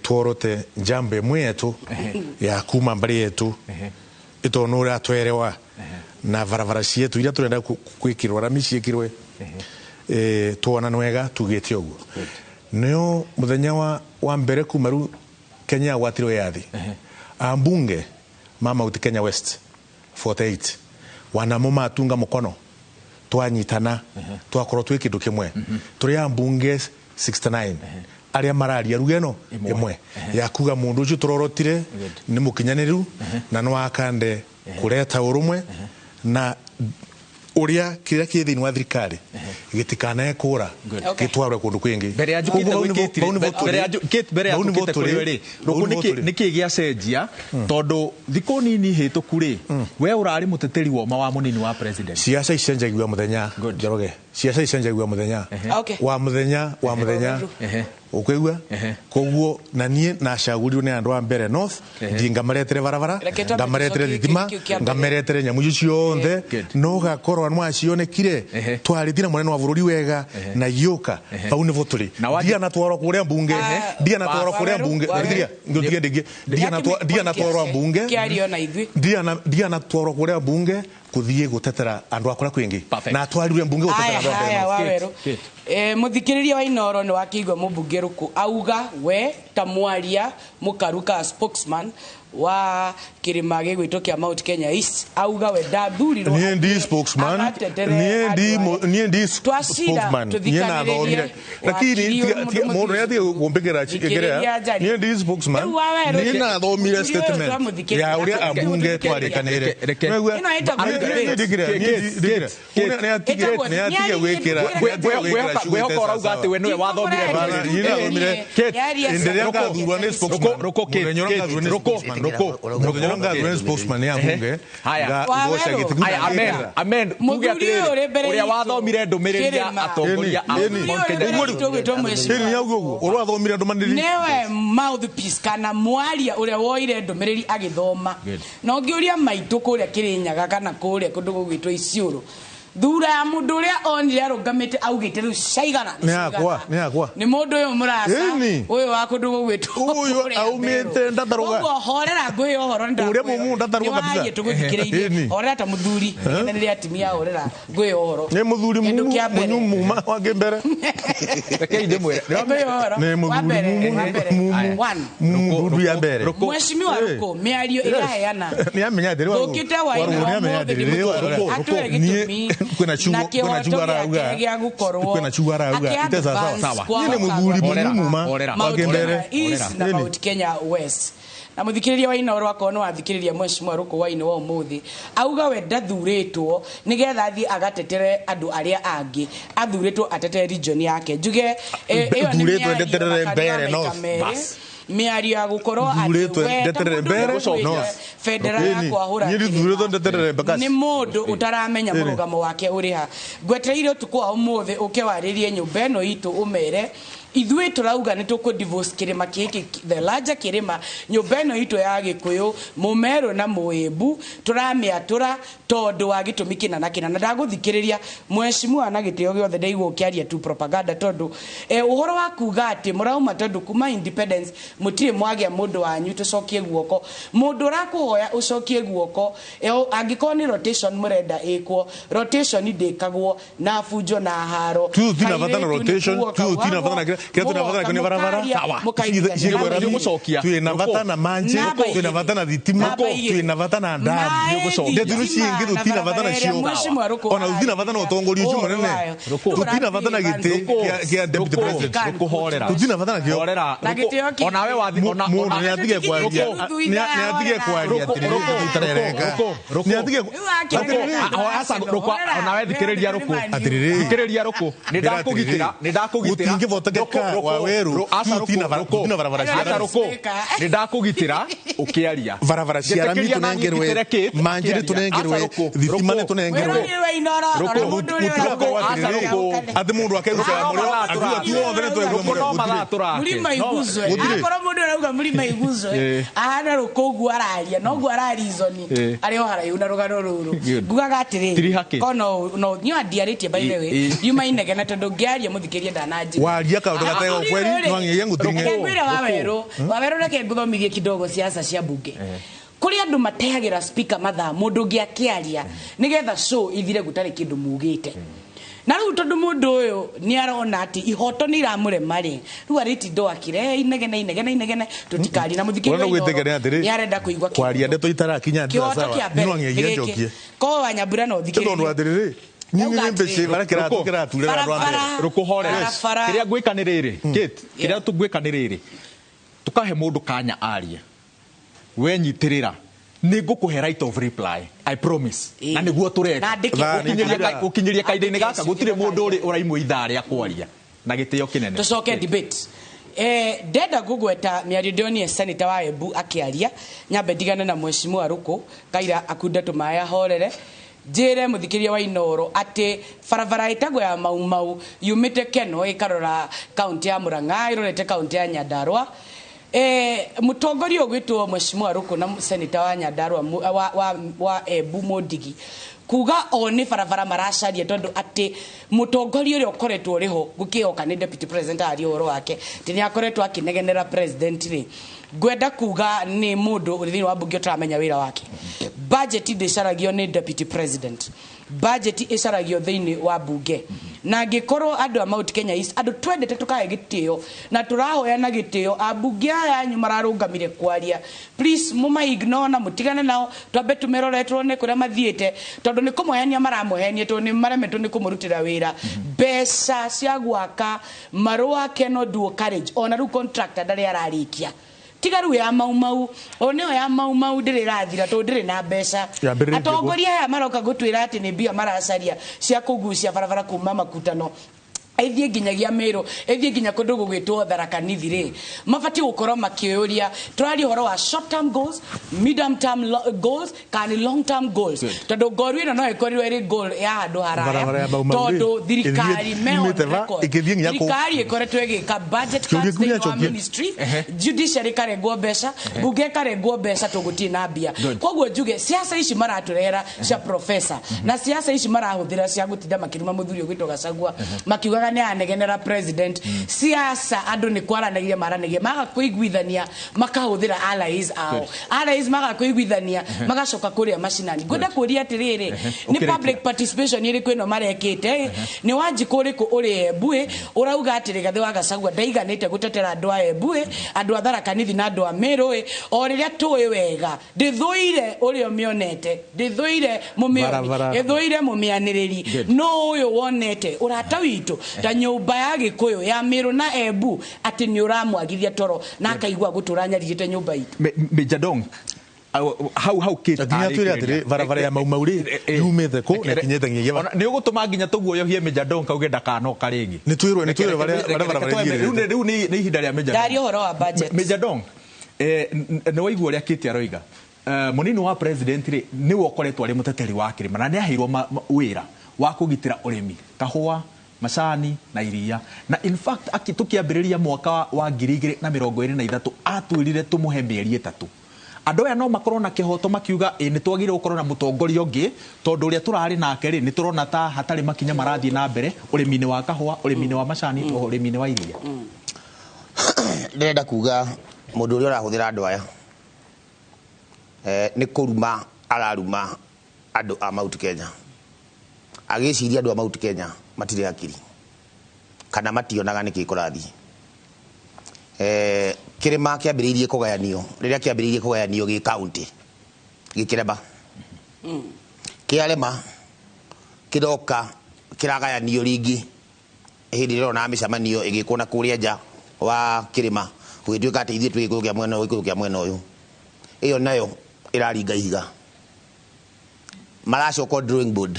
tworote njamba ĩmwe yetu ya kuma mbari yetu itonu ũrĩa twerewa na barabara cietu iria tũrenda kwĩkĩrwo rami ciĩkĩrwe tuonanwega tugĩte ũguo nĩo mũthenya wa mbere kuma rĩu Kenya gwatirwo yathi ambunge ma Mount Kenya West 48 wanamo matunga mukono twanyitana twakorwo twi kindu kimwe turi ambunge 69 aria mararia rugeno imwe ya kuga mundu ucio turorotire ni mukinyaniru na no akande kureta urumwe na uria kiria ki thiini wa thirikari gitikanae kura gitwarwe kundu kwingi mbere ya njukite gwikitire mbere ya Kate mbere ya njukite kuri ri ruku niki giacenjia tondu thiku nini hituku ri we urari muteteri woma wa munini wa president. Siasa icenjagio muthenya Njoroge, siasa icenjagio muthenya wa muthenya wa muthenya ukwigua koguo na nie nacagurirwo ni andu a Mbere North ndi ngamaretere barabara ngamaretere thitima ngamaretere nyamu icio ciothe no gakorwo nwacionekire twarithire munene wa bururi wega na gioka bau nivo turi ndia natwarwo kuria mbunge ndia natwarwo kuria mbunge ndia ndia ndia natwarwo mbunge ndia natwarwo kuria mbunge kuthie gutetera andu akura kwingi na atwarirwe mbunge gutetera andu a Mbere North. Muthikiriria wa Inoro ni wakiigua mubunge Ruku auga we ta mwaria mukaruka spokesman wa kirima gigwitwo kia Mount Kenya East auga we ndathurirwo nie ndi spokesman nie ndi spokesman nie na thomire lakini mundu yathie gumbikira chikiria nie ndi spokesman nie na thomire statement ya uria ambunge twarikanire ni atige gwikira gwehoka urauga ati we niwe wathomire Endelea ngathurwa ni spokesman Muthenya ngathurwa ni spokesman ya mbunge ngagoca gĩtĩ. Amen amen. Tuge atĩrĩrĩ ũrĩa wathomire ndũmĩrĩri ya atongoria a Mount Kenya Ĩni yauga ũguo ũrĩa wathomire ndũmĩrĩri newe mouthpiece kana mwaria ũrĩa woire ndũmĩrĩri agĩthoma na ũngĩũria maitũ kũrĩa Kĩrĩnyaga kana kũrĩa kũndũ gũgwĩtwo Isiolo thura ya mundu uria onire arungamite augite riu caigana ni yakwa ni yakwa ni mundu uyu murasa uyu wa kundu gugwitwo uyu aumite ndataruga uguo horera ngwi uhoro nda uria mumu ndataruga kabisa ni tuguthikiririe horera ta muthuri nginya rĩrĩa atumia horera ngwi uhoro ni muthuri mumu wa mbere rekei ndimwire ngwi uhoro ni muthuri mumu mundu ya mbere mheshimiwa Ruku miario iraheana ni amenya atĩrĩ ngukite wa atwere gitumi kwina chugo arauga kwina chugo arauga ite sawa sawa ni muthuri mumuma wa mbere East na Mount Kenya West na muthikiriria wa Inoro akorwo no athikiriria mheshimiwa Ruku wa Ino wa umuthi auga we ndathuritwo nigetha athie agatetere andu aria angi athuritwo atetere region yake njuge iyo ni thuritwo ndeterere Mbere North miario ya gukorwo ati we ndeterere Mbere North federal ya kwahura ni thuritwo ndeterere Mbakasi ni mundu utaramenya murugamo wake uriha ngwetereire utuku wa umuthi uke waririe nyumba ino itu umere ithuĩ tũrauga nĩ tũkũ divorce kĩrĩma gĩkĩ the larger kĩrĩma nyũmba ĩno itũ ya Gĩkũyũ Mũmerũ na Mũĩmbu tũramĩatũra tondũ wa gĩtũmi kĩna na kĩna na ndagũthikĩrĩria mheshimiwa na gĩtĩo gĩothe ndaigua ũkĩaria tu propaganda tondũ ũhoro wa kuga atĩ mũrauma tondũ kuma independence mũtirĩ mwagĩa mũndũ wanyu tũcokie guoko mũndũ ũrakũhoya ũcokie guoko angĩkorwo nĩ rotation mũrenda ĩkwo rotation ndĩkagwo na bunjo na haro tu tina bata na rotation tu tina bata na kira tuna bata na barabara twina bata na manje twina bata na thitima twina bata na ndamu ndeturu ciingi tutina bata na cio ona tutina bata na utongoria ucio munene tutina bata na giti kia deputy president tutina bata na kio ona we wathi ona mundu ni atige kwaria ni atige kwaria atiriri ni atige ona we thikiriria Ruku atiriri thikiriria Ruku ni ndakugitira ni ndakugitira gutingivoteka Speaker Waweru, tutina barabara cia Aca rami. Rũkũ, nĩ ndakũgitĩra ũkĩaria. Barabara cia rami Njĩtĩkĩria na tũnengerwe, nyitĩre Kate manjĩrĩ ũkĩaria. tũnengerwe, Aca Rũkũ, thitima nĩ Rũkũ. tũnengerwe. Wĩrorire wa Inooro, Rũkũ, rora mũndũ ũrĩa Rũkũ, ũrauga aca Rũkũ. Atĩ mũndũ akeruta Rũkũ no mũrĩo, mathaa akiuga tu tũrake. othe nĩ twaigua Rũkũ mũrĩo, no gũtirĩ. mathaa tũrake. Mlima No- iguzwe. Gũtirĩ. Akorwo mũndũ arauga mlima iguzwe, ahana rũkũ ũguo araria, noguo ararizoni arĩ o haraihu na rũgano rũrũ. Good. Ngugaga atĩrĩrĩ, Tiriha kĩ? ko no niĩ ndiarĩtie by the way, yuma inegene tondũ ngĩaria mũthikĩrie ndananjigua. Waria kaũndũ gategwo kweri, no nginya ngũtiring'e. Reke ngwĩre Wawerũ, Wawerũ reke ngũthomithie kidogo siasa cia bunge. Kũrĩ andũ mateagĩra speaker mathaa mũndũ ũngĩ akĩaria nĩgetha show ithire gũtarĩ kĩndũ mugĩte. Na rĩu tondũ mũndũ ũyũ nĩ arona atĩ ihoto nĩ iramũrema rĩ, rĩu arĩtinda akire inegene inegene inegene tũtikarie na mũthikĩria Ũrenda wa Inooro gwĩtĩkĩra atĩrĩ, nĩ arenda kũigua kwaria kĩhoto. ndeto itarakinya ndira Kĩhoto sawa, kĩa mbere no nginya nĩ gĩkĩ. njokie. Ko Wanyambura no Nĩ tondũ ũthikĩrĩrie. atĩrĩrĩ, niĩ Ndauga nĩ mbĩcĩ atĩrĩrĩ. barĩa kĩratũ Rũkũ. kĩraturĩra andũ a mbere. Barabara. Rũkũ horera. Barabara. Kĩrĩa ngwĩka nĩ rĩrĩ, Kate, kĩrĩa Yeah. tũngwĩka nĩ rĩrĩ, tũkahe mũndũ kanya arie, we nyitĩrĩra, nĩ ngũkũhe right of reply, I promise. Ĩĩ. Na nĩguo tũreka. Na andĩke. Thaa nĩ Gũkinyĩria ikinya. gũkinyĩria kahinda-inĩ gaka Andĩke gũtirĩ ciũria mũndũ ũrĩ ũraimwo ithaa rĩa kwaria na gĩtĩo kĩnene. Tucoke debate. Ndenda kũgweta mĩario ndĩonie senator wa Embu akĩaria, nyambe ndigane na mheshimiwa Rũkũ Kaira akunde tũmaĩ ahorere, njĩre mũthikĩria wa Inooro atĩ barabara ĩtagwo ya Mau Mau yumĩte Keno ĩkarora kaunti ya Murang'a ĩrorete kaunti ya Nyandarua. Mũtongoria ũgwĩtwo mheshimiwa Rũkũ na senator wa Nyandarua wa Embu Mũndigi kuga o nĩ barabara maracaria tondũ atĩ mũtongoria ũrĩa ũkoretwo ũrĩ ho gũkĩhoka nĩ deputy president aria ũhoro wake atĩ nĩ akoretwo akĩnegenera president rĩ, ngwenda kuga nĩ mũndũ ũrĩ thĩinĩ wa mbunge ũtaramenya wĩra wake. Budget ndĩcaragio nĩ deputy president, budget ĩcaragio thĩinĩ wa mbunge, na angĩkorwo andũ a Mount Kenya East andũ twendete tũkahe gĩtĩo na tũrahoyana gĩtĩo, ambunge aya anyu mararũngamire kwaria, please mũma ignore na mũtigane nao, twambe tũmerore tuone kũrĩa mathiĩte tondũ nĩ kũmũhenia maramũhenia tondũ nĩ maremetwo nĩ kũmũrutĩra wĩra. Mbeca cia gwaka marũa Keno Dual Carriage ona rĩu contractor ndarĩ ararĩkia, tiga rĩu ya Mau Mau, o nĩyo ya Mau Mau ndĩrĩ ĩrathira tondũ ndĩrĩ na mbeca. Yambĩrĩrĩtie Atongoria aya maroka gũtwĩra atĩ nĩ mbia maracaria cia kũgucia barabara kuma Makutano ĩthiĩ nginyagia Meru, ĩthiĩ nginya kũndũ gũgwĩtwo Tharaka Nithi rĩ, mabatiĩ gũkorwo makĩũria tũraria ũhoro wa short term goals, medium term goals kana nĩ long term goals, tondũ ngoru ĩno no ĩkorirwo ĩrĩ goal ya handũ haraya Barabara ya Mau Mau rĩ, tondũ thirikari ĩthiĩ me on yumĩte va, record. ĩgĩthiĩ nginya kũ? Thirikari ĩkoretwo ĩgĩka budget Kĩũria cuts kĩu thĩinĩ wa nĩacokia. ministry, judiciary ĩkarengwo mbeca, mbunge ĩkarengwo mbeca tondũ gũtirĩ na mbia. Good. Koguo njuge siasa ici maratũrehera cia professor na siasa ici marahũthĩra cia gũtinda makĩruma mũthuri ũgwĩtwo Gachagua makiugaga nĩ anegenera president, siasa andũ nĩ kwaranagĩria maranagĩria maga kũiguithania makahũthĩra allies ao, allies maga kũiguithania magacoka kũrĩa macinani. Ngwenda kũria atĩrĩrĩ, nĩ Ũkĩrĩkia. public participation ĩrĩkũ ĩno marekĩte? Nĩ Wanjikũ ũrĩkũ ũrĩ Embu ũrauga atĩ Rigathĩ wa Gachagua ndaiganĩte gũtetera andũ a Embu, andũ a Tharaka Nithi na andũ a Meru, o rĩrĩa tũĩ wega ndĩthũire ũrĩa ũmĩonete, ndĩthũire mũmĩoni, Barabara. ĩthũire mũmĩanĩrĩri, no ũyũ wonete ũrata witũ ta nyũmba ya Gĩkũyũ ya Meru na Embu atĩ nĩ ũramwagithia toro na akaigua gũtũra nyarirĩte nyũmba itũ. Major Dong, hau Kate Nginya twĩre atĩrĩ, barabara ya Mau Mau rĩ, yumĩte kũ na ĩkinyĩte nginyagia va? Nĩ ũgũtũma nginya tũguoyohie Major Dong kauge ndakanoka rĩngĩ. Nĩ twĩrwo barĩa barabara Rĩu ĩthiĩrĩte. rĩu nĩ ihinda rĩa Major Dong. Ndaria ũhoro wa budget. Major Dong, nĩ waigua ũrĩa Kate aroiga. Mũnini wa president rĩ nĩwe ũkoretwo arĩ mũteteri wa kĩrĩma na nĩ aheirwo wĩra wa kũgitĩra ũrĩmi, kahũa, macani na iria, na in fact tũkĩambĩrĩria mwaka wa 2023 atwĩrire tũmũhe mĩeri 3. Andũ aya no makorwo na kĩhoto makiuga ĩ nĩ twagĩrĩirwo gũkorwo na mũtongoria ũngĩ tondũ ũrĩa tũrarĩ nake rĩ nĩ tũrona ta hatarĩ makinya marathiĩ na mbere ũrĩmi-inĩ wa kahũa, ũrĩmi-inĩ wa macani, ũrĩmi-inĩ wa iria. Ndĩrenda kuga mũndũ ũrĩa ũrahũthĩra andũ aya nĩ kũruma araruma andũ a Mount Kenya, agĩciria andũ a Mount Kenya matirĩ hakiri kana mationaga nĩkĩ kũrathiĩ. Kĩrĩma kĩambĩrĩirie kũgayanio rĩrĩa kĩambĩrĩirie kũgayanio gĩ county gĩkĩrema, kĩarema kĩroka kĩragayanio rĩngĩ hĩndĩ ĩrĩa ũrona mĩcemanio ĩgĩkwo na kũrĩa nja wa kĩrĩma gũgĩtuĩka atĩ ithuĩ twĩ gĩkũyũ kĩa mwena ũyũ, gĩkũyũ kĩa mwena ũyũ, ĩyo nayo ĩraringa ihiga. Maracoka drawing board,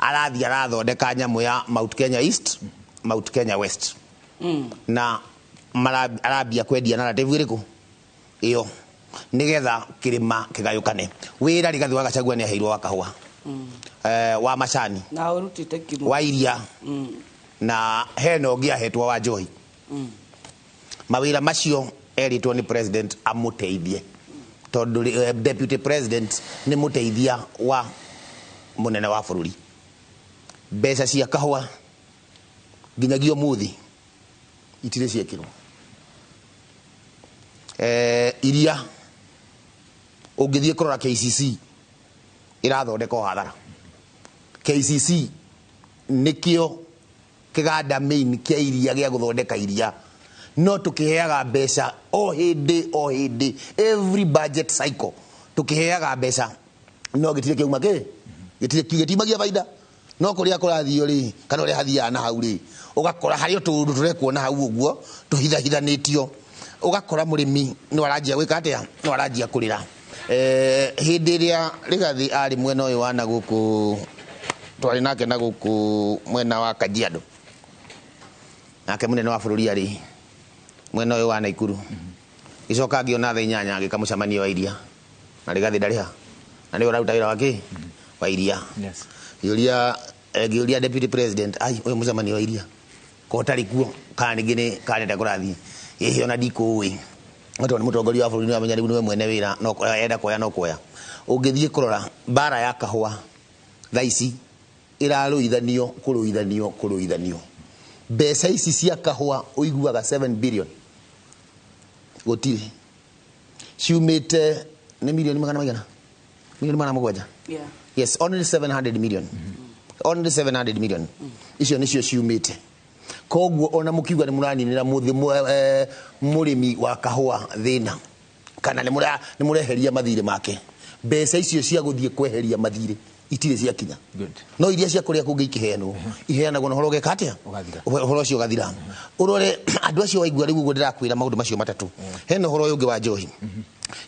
arathiĩ arathondeka nyamũ ya Mount Kenya East, Mount Kenya West. Na arambia kwendia narrative ĩrĩkũ ĩyo nĩgetha kĩrĩma kĩgayũkane. Wĩra Rigathĩ wa Gachagua nĩ aheirwo wa kahũa, wa macani, na ũrutĩte kimo wa iria, na hena ũngĩ ahetwo wa njohi. Mawĩra macio erĩtwo nĩ president amũteithie, tondũ deputy president nĩ mũteithia wa mũnene wa bũrũri. Mbeca cia kahũa nginyagia ũmũthĩ itirĩ ciekĩrwo. Iria ũngĩthiĩ kũrora KCC ĩrathondeka o hathara. KCC nĩkĩo kĩganda main kĩa iria gĩa gũthondeka iria, no tũkĩheaga mbeca o hĩndĩ o hĩndĩ, every budget cycle tũkĩheaga mbeca, no gĩtirĩ kĩauma kĩ gĩtirĩ gĩtiumagia baida. No kũrĩa kũrathiio rĩ, kana ũrĩa hathiaga na hau rĩ, ũgakora harĩ o tũũndũ tũrekuona hau ũguo tũhithahithanĩtio, ũgakora mũrĩmi no aranjia gwĩka atĩa, no aranjia kũrĩra. Hĩndĩ ĩrĩa Rigathĩ arĩ mwena ũyũ wa na gũkũ, twarĩ nake na gũkũ mwena wa Kajiado, nake mũnene wa bũrũri arĩ mwena ũyũ wa Naikuru, gĩcoka ngĩona thaa 8 agĩka mũcemanio wa iria, na Rigathĩ ndarĩ ha, na nĩwe ũraruta wĩra wa kĩ wa iria. Ngĩũria deputy president, ai ũyũ mũcemanio wa iria ko ũtarĩ kuo, kana ningĩ nĩ kana nĩ kũrathiĩ ĩhĩ, ona ndikũĩ. No tondũ nĩ mũtongoria wa bũrũri, nĩamenya rĩu nĩwe mwene wĩra, no enda kuoya no kuoya. Ũngĩthiĩ kũrora mbara ya kahũa thaa ici ĩrarũithanio kũrũithanio kũrũithanio. Mbeca ici cia kahũa ũiguaga 7 billion gũtirĩ ciumĩte, nĩ milioni magana maigana, milioni 700. Yes, only 700 million. Only 700 million icio nĩcio ciumĩte. Koguo ona mũkiuga nĩ mũraninĩra mũrĩmi wa kahũa thĩna, kana nĩ mũreheria mathirĩ make, mbeca icio cia gũthiĩ kweheria mathirĩ itirĩ ciakinya. No iria cia kũrĩa kũngĩ ikĩheanwo, iheanagwo na ũhoro ũgeka atĩa? Ũgathira. Ũhoro ũcio ũgathira. Ũrore andũ acio waigua rĩu ũguo ndĩrakwĩra maũndũ macio matatũ. Hena ũhoro ũyũ ũngĩ wa njohi.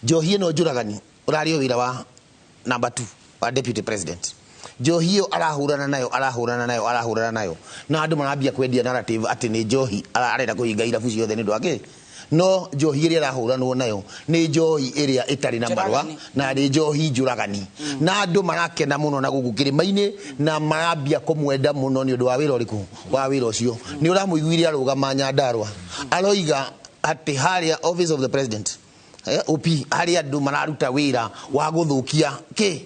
Njohi ĩno njũragani ũrarĩ o wĩra wa number 2 wa deputy president. Njohi ĩyo arahũrana nayo, arahũrana nayo, arahũrana nayo, na andũ marambia kwendia narrative atĩ nĩ njohi arenda kũhinga irabu ciothe nĩ ũndũ wa kĩ. No njohi ĩrĩa ĩrahũranwo nayo nĩ njohi ĩrĩa ĩtarĩ na marũa, na nĩ njohi njũragani, na andũ marakena mũno na gũkũ kĩrĩma-inĩ, na marambia kũmwenda mũno nĩ ũndũ wa wĩra ũrĩkũ, wa wĩra ũcio. Nĩ ũramũiguire arũgama Nyandarua, aroiga atĩ harĩa office of the president, OP, harĩa andũ mararuta wĩra wa gũthũkia kĩ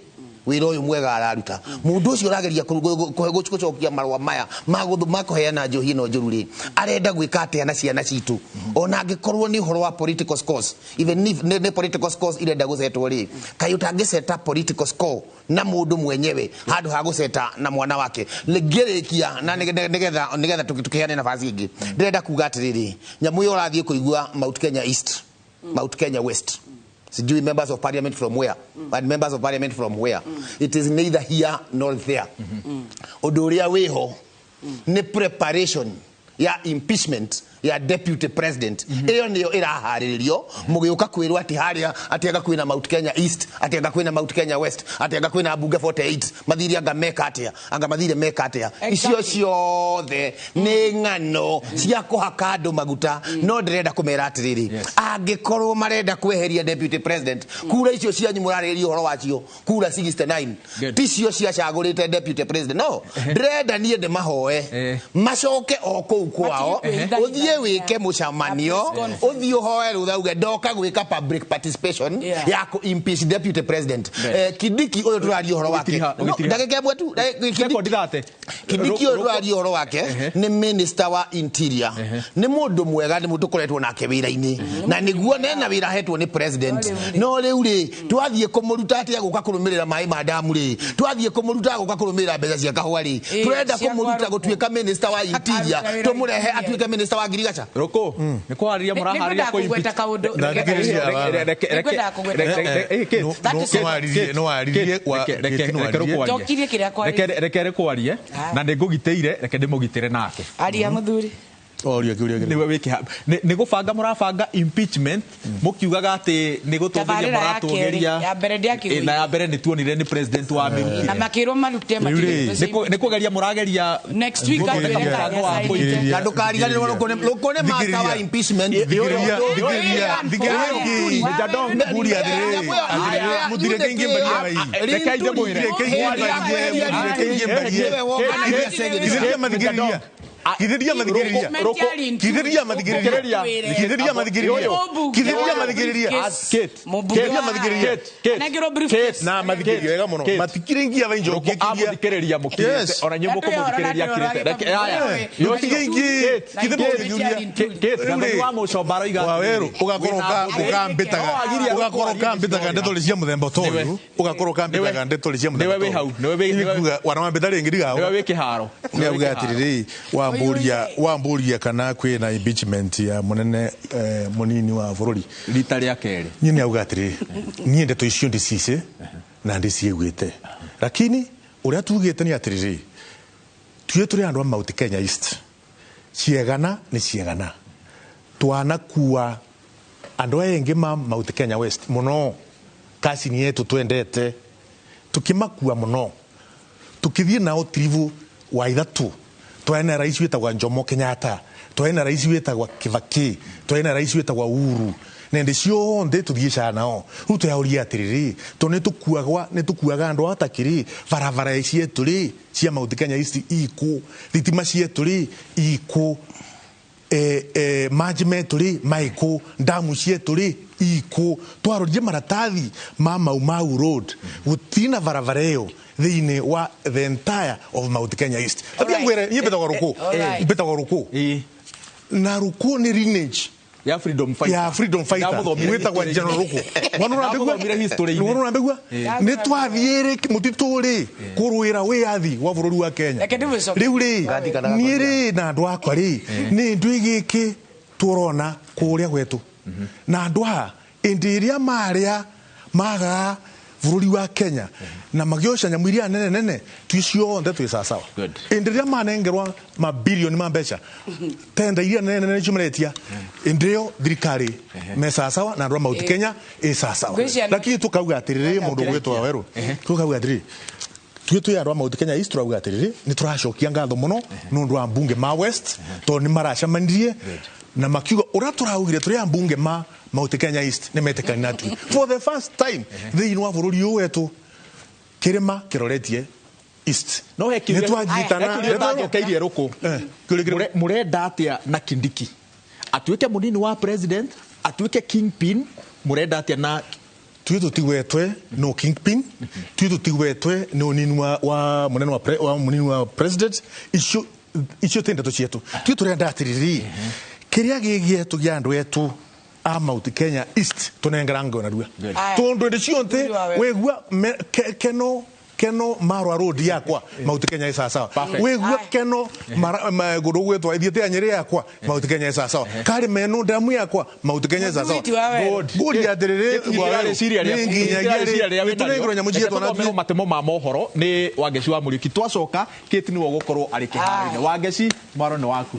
wĩra ũyũ mwega araruta. Mũndũ ũcio ũrageria gũcokia marũa maya ma kũheana njohi ĩno njũru rĩ, arenda gwĩka atĩa na ciana citũ? Ona angĩkorwo nĩ ũhoro wa political scores, even if nĩ political scores irenda gũcetwo rĩ, kaĩ ũtangĩceta political score na mũndũ mwenyewe handũ ha gũceta na mwana wake? Ngĩrĩkia na nĩgetha tũkĩheane nafasi ĩngĩ, ndĩrenda kuga atĩrĩrĩ, nyamũ ĩyo ũrathiĩ kũigua Mount Kenya East, Mount Kenya West, sijui members of parliament from where, and members of parliament from where, it is neither here nor there. Ũndũ ũrĩa wĩho nĩ preparation ya impeachment ya deputy president. Ĩyo nĩyo ĩraharĩrĩrio, mũgĩũka kwĩrwo atĩ harĩa atĩ anga kwĩna Mount Kenya East, atĩ anga kwĩna Mount Kenya West, atĩ anga kwĩna mbunge 48 mathire, anga meka atĩa, anga mathire meka atĩa. Icio ciothe nĩ ng'ano cia kũhaka andũ maguta. No ndĩrenda kũmera atĩrĩrĩ, angĩkorwo marenda kweheria deputy president, kura icio cianyu mũrarĩrĩria ũhoro wacio, kura 69, ticio ciacagũrĩte deputy president. No ndĩrenda niĩ ndĩmahoe macoke o kũu kwao, ũthiĩ wĩke mũcemanio, ũthiĩ ũhoe rũtha uge ndoka gwĩka public participation ya kũ impeach deputy president. Kindiki ũyũ tũraria ũhoro wake, ndagĩka ĩmwe tu, Kindiki ũyũ tũraria ũhoro wake nĩ minister wa interior, nĩ mũndũ mwega, nĩ mũndũ tũkoretwo nake wĩra-inĩ, na nĩguo nena wĩra ahetwo nĩ president. No rĩu rĩ, twathiĩ kũmũruta atĩa gũka kũrũmĩrĩra maĩ ma damu rĩ, twathiĩ kũmũruta gũka kũrũmĩrĩra mbeca cia kahũa rĩ, tũrenda kũmũruta gũtuĩka minister wa interior, tũmũrehe atuĩke minister wa ngirigaca. Rũkũ nĩ kũharĩria mũraharĩria kũ impeach Reke rĩkwarie na nĩ ngũgitĩire, reke ndĩmũgitĩre nake. Aria mũthuri. Oria kĩũria kĩrĩkũ? Nĩwe wĩkĩ nĩ gũbanga mũrabanga impeachment, mũkiugaga atĩ nĩ gũtũgĩria Tabarĩra ya kerĩ, mũratũgĩria. ya mbere ndĩakĩgũire. Na ya mbere nĩ tuonire nĩ president wa Na mĩrutire. makĩrwo marute. Rĩu rĩ, Nĩ kũgeria mũrageria Next week gũthondeka atwĩre mũbango wa kana kũinjia. Na ndũkariganĩrwo Rũkũ nĩ master wa impeachment. Thikĩrĩria, thikĩrĩria, thikĩrĩria. Nguria atĩrĩrĩ, atĩrĩrĩ, mũtireke ingĩmbaria wai. Reke ithe mwĩre. Mũtireke ingĩmbarie, mũtireke ingĩmbarie. Kithĩria mathikĩrĩria. Kithĩria mathikĩrĩria. Kithĩria mathikĩrĩria. Kithĩria mathikĩrĩria. Kithĩria mathikĩrĩria. Kate, Kithĩria mathikĩrĩria. Kate, Na mathikĩrĩria wega mũno. Kate. Matikire ngia wa injoki Amũthikĩrĩria mũkirĩte. Yes. Ona inyuĩ mũkũmũthikĩrĩria akirĩte. Reke haya. Mũtige ingĩ. Kithe mũgĩthuria. Kate, Gathoni wa Mũcomba aroiga Waweru atĩrĩrĩ, ugakorwo wĩna ukambĩtaga No agiria ugakorwo Rũkũ ukambĩtaga ndeto cia mũthemba ta Nĩwe. ũyũ, ugakorwo ukambĩtaga Nĩwe. ndeto cia mũthemba Nĩwe wĩ hau. Nĩwe kuga wanawambĩta rĩngĩ nĩwe ndigaũka. wĩ kĩharo. Nĩ auga atĩrĩrĩ, wambũria wambũria kana kwĩna impeachment ya mũnene mũnini wa bũrũri. Rita rĩa kerĩ. Niĩ nĩ auga atĩrĩrĩ, niĩ ndeto icio ndicice na ndiciiguĩte, lakini ũrĩa tugĩte nĩ atĩrĩrĩ, tuĩ tũrĩ andũ a Mount Kenya East, ciegana nĩ ciegana, twanakua andũ aya aingĩ ma Mount Kenya West mũno, kasini yetu twendete tukimakua mũno, tukithie nao tiribu wa ithatu, twarĩ na rais wĩtagwa Jomo Kenyatta, twarĩ na rais wĩtagwa Kibaki, twarĩ na rais wĩtagwa Uhuru, na ndĩ ciothe tũthiĩcaga nao. Rĩu tũrauria atĩrĩrĩ, tondũ nĩtũkuagwa nĩtũkuaga andũ atakĩrĩ barabara cietu rĩ cia Mount Kenya East ikũ, thitima cietu rĩ ikũ, maji metu rĩ maikũ, ndamu cietu rĩ ikũ. Twarorire maratathi ma Mau Mau Road, gũtirĩ na barabara ĩyo thĩinĩ wa the entire of Mount Kenya East. Tabia ngwĩre, niĩ mbĩtagwo Rũkũ. Alright. Mbĩtagwo Rũkũ. Ĩĩ. Na Rũkũ nĩ lineage ya freedom fighter. Ya freedom fighter Ndamuthomire wĩtagwo history-inĩ. General Rũkũ. Ndamuthomire history-inĩ. Wona ũrambĩgua nĩ twathiĩ rĩ mũtitũ rĩ kũrũĩra wĩyathi wa bũrũri wa Kenya. Reke ndĩmũcoke. Rĩu rĩ Ngatikana niĩ rĩ na andũ akwa rĩ nĩ ndwĩ gĩkĩ tũrona kũrĩa gwetũ na andũ aya ĩndĩ ĩrĩa marĩa magaa bũrũri wa Kenya na magĩoca nyamũ iria nene nene, twi ciothe twĩ sawasawa. Good. Ĩndĩ ĩrĩa manengerwa mabilioni ma mbeca, tenda iria nene nene icio maretia, ĩndĩ ĩyo thirikari me sawasawa na andũ a Mount Kenya ĩ sawasawa. Ngwĩciria Lakini tukauga atĩrĩrĩ, mũndũ ũgwĩtwo Wawerũ, tukauga atĩrĩrĩ, tuĩ twĩ andũ a Mount Kenya East, turauga atĩrĩrĩ, nĩ tũracokia ngatho mũno nĩ ũndũ wa mbunge ma West, tondũ nĩ maracemanirie na makiuga ũrĩa tũraugire tũrĩ a mbunge ma Mount Kenya East nĩ metĩkani na tuĩ for the first time thĩinĩ wa bũrũri ũyũ wetũ, kĩrĩma kĩroretie East. No he nĩ twanyitana. He kĩũria ũtanjokeirie, Rũkũ. Kĩũria kĩrĩkũ? Mũrenda atĩa na Kindiki atuĩke mũnini wa president, atuĩke kingpin? Mũrenda atĩa na Tuĩ tũtigwetwe no kingpin, tuĩ tũtigwetwe nĩ ũnini wa mũnene wa mũnini wa president. Icio icio ti ndeto cietu. Tuĩ tũrenda atĩrĩrĩ, kĩrĩa gĩgĩetũ gĩa andũ etu a Mount Kenya East tũnengera ngo narua. Aya. Tondũ hĩndĩ cionthe Mũthuri wa Waweru. wegua keno keno Marwa Road yakwa, Mount Kenya ĩ sawasawa. Perfect. Wegua Aya. keno gũndũ gwĩtwa ithiĩte ya Nyĩrĩ yakwa, Mount Kenya ĩ sawasawa. Karĩ meno ndamu yakwa, Mount Kenya ĩ sawasawa. Mũthuri wa Waweru. Good. Ngũria atĩrĩrĩ, nĩ nginyagia rĩ nĩtũnengerwo nyamũ cietwo na tũthomere matemo ma mohoro nĩ Wangeci wa Mũriũki. Twacoka, Kate nĩwe ũgũkorwo arĩ kĩharo-inĩ. Wangeci, mwaro nĩ waku.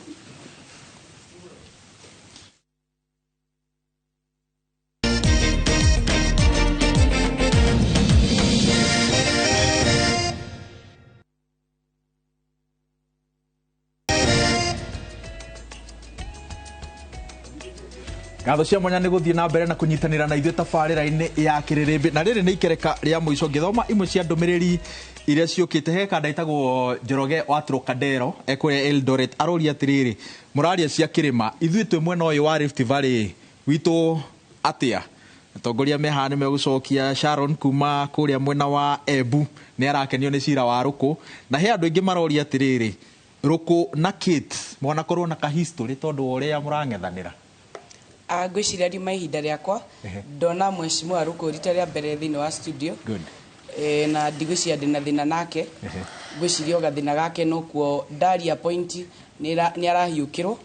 Ngatho cia mwanya nĩ gũthiĩ na mbere na kũnyitanĩra na ithuĩ tabarĩra-inĩ ya Kĩrĩrĩmbĩ, na rĩrĩ nĩ ikereka rĩa mũico. Ngĩthoma imwe cia ndũmĩrĩri iria ciũkĩte, he kanda ĩtagwo Njoroge wa Trocadero ekũrĩa Eldoret, aroria atĩrĩrĩ, mũraria cia kĩrĩma, ithuĩ twĩ mwena ũyũ wa Rift Valley witũ atĩa? Atongoria me haha nĩ megũcokia. Sharon kuma kũrĩa mwena wa Embu nĩ arakenio nĩ cira wa Rũkũ, na he andũ aingĩ maroria atĩrĩrĩ, Rũkũ na Kate mwanakorwo na kahistory tondũ wa ũrĩa mũrang'ethanĩra? Ngwĩciria riuma ihinda rĩakwa ndona mheshimiwa Rũkũ rita rĩa mbere thĩinĩ wa studio. Good. Na ndigwĩciria ndĩna thĩna nake. Ngwĩciria o gathĩna gake nokuo ndaria point nĩ arahiũkĩrwo,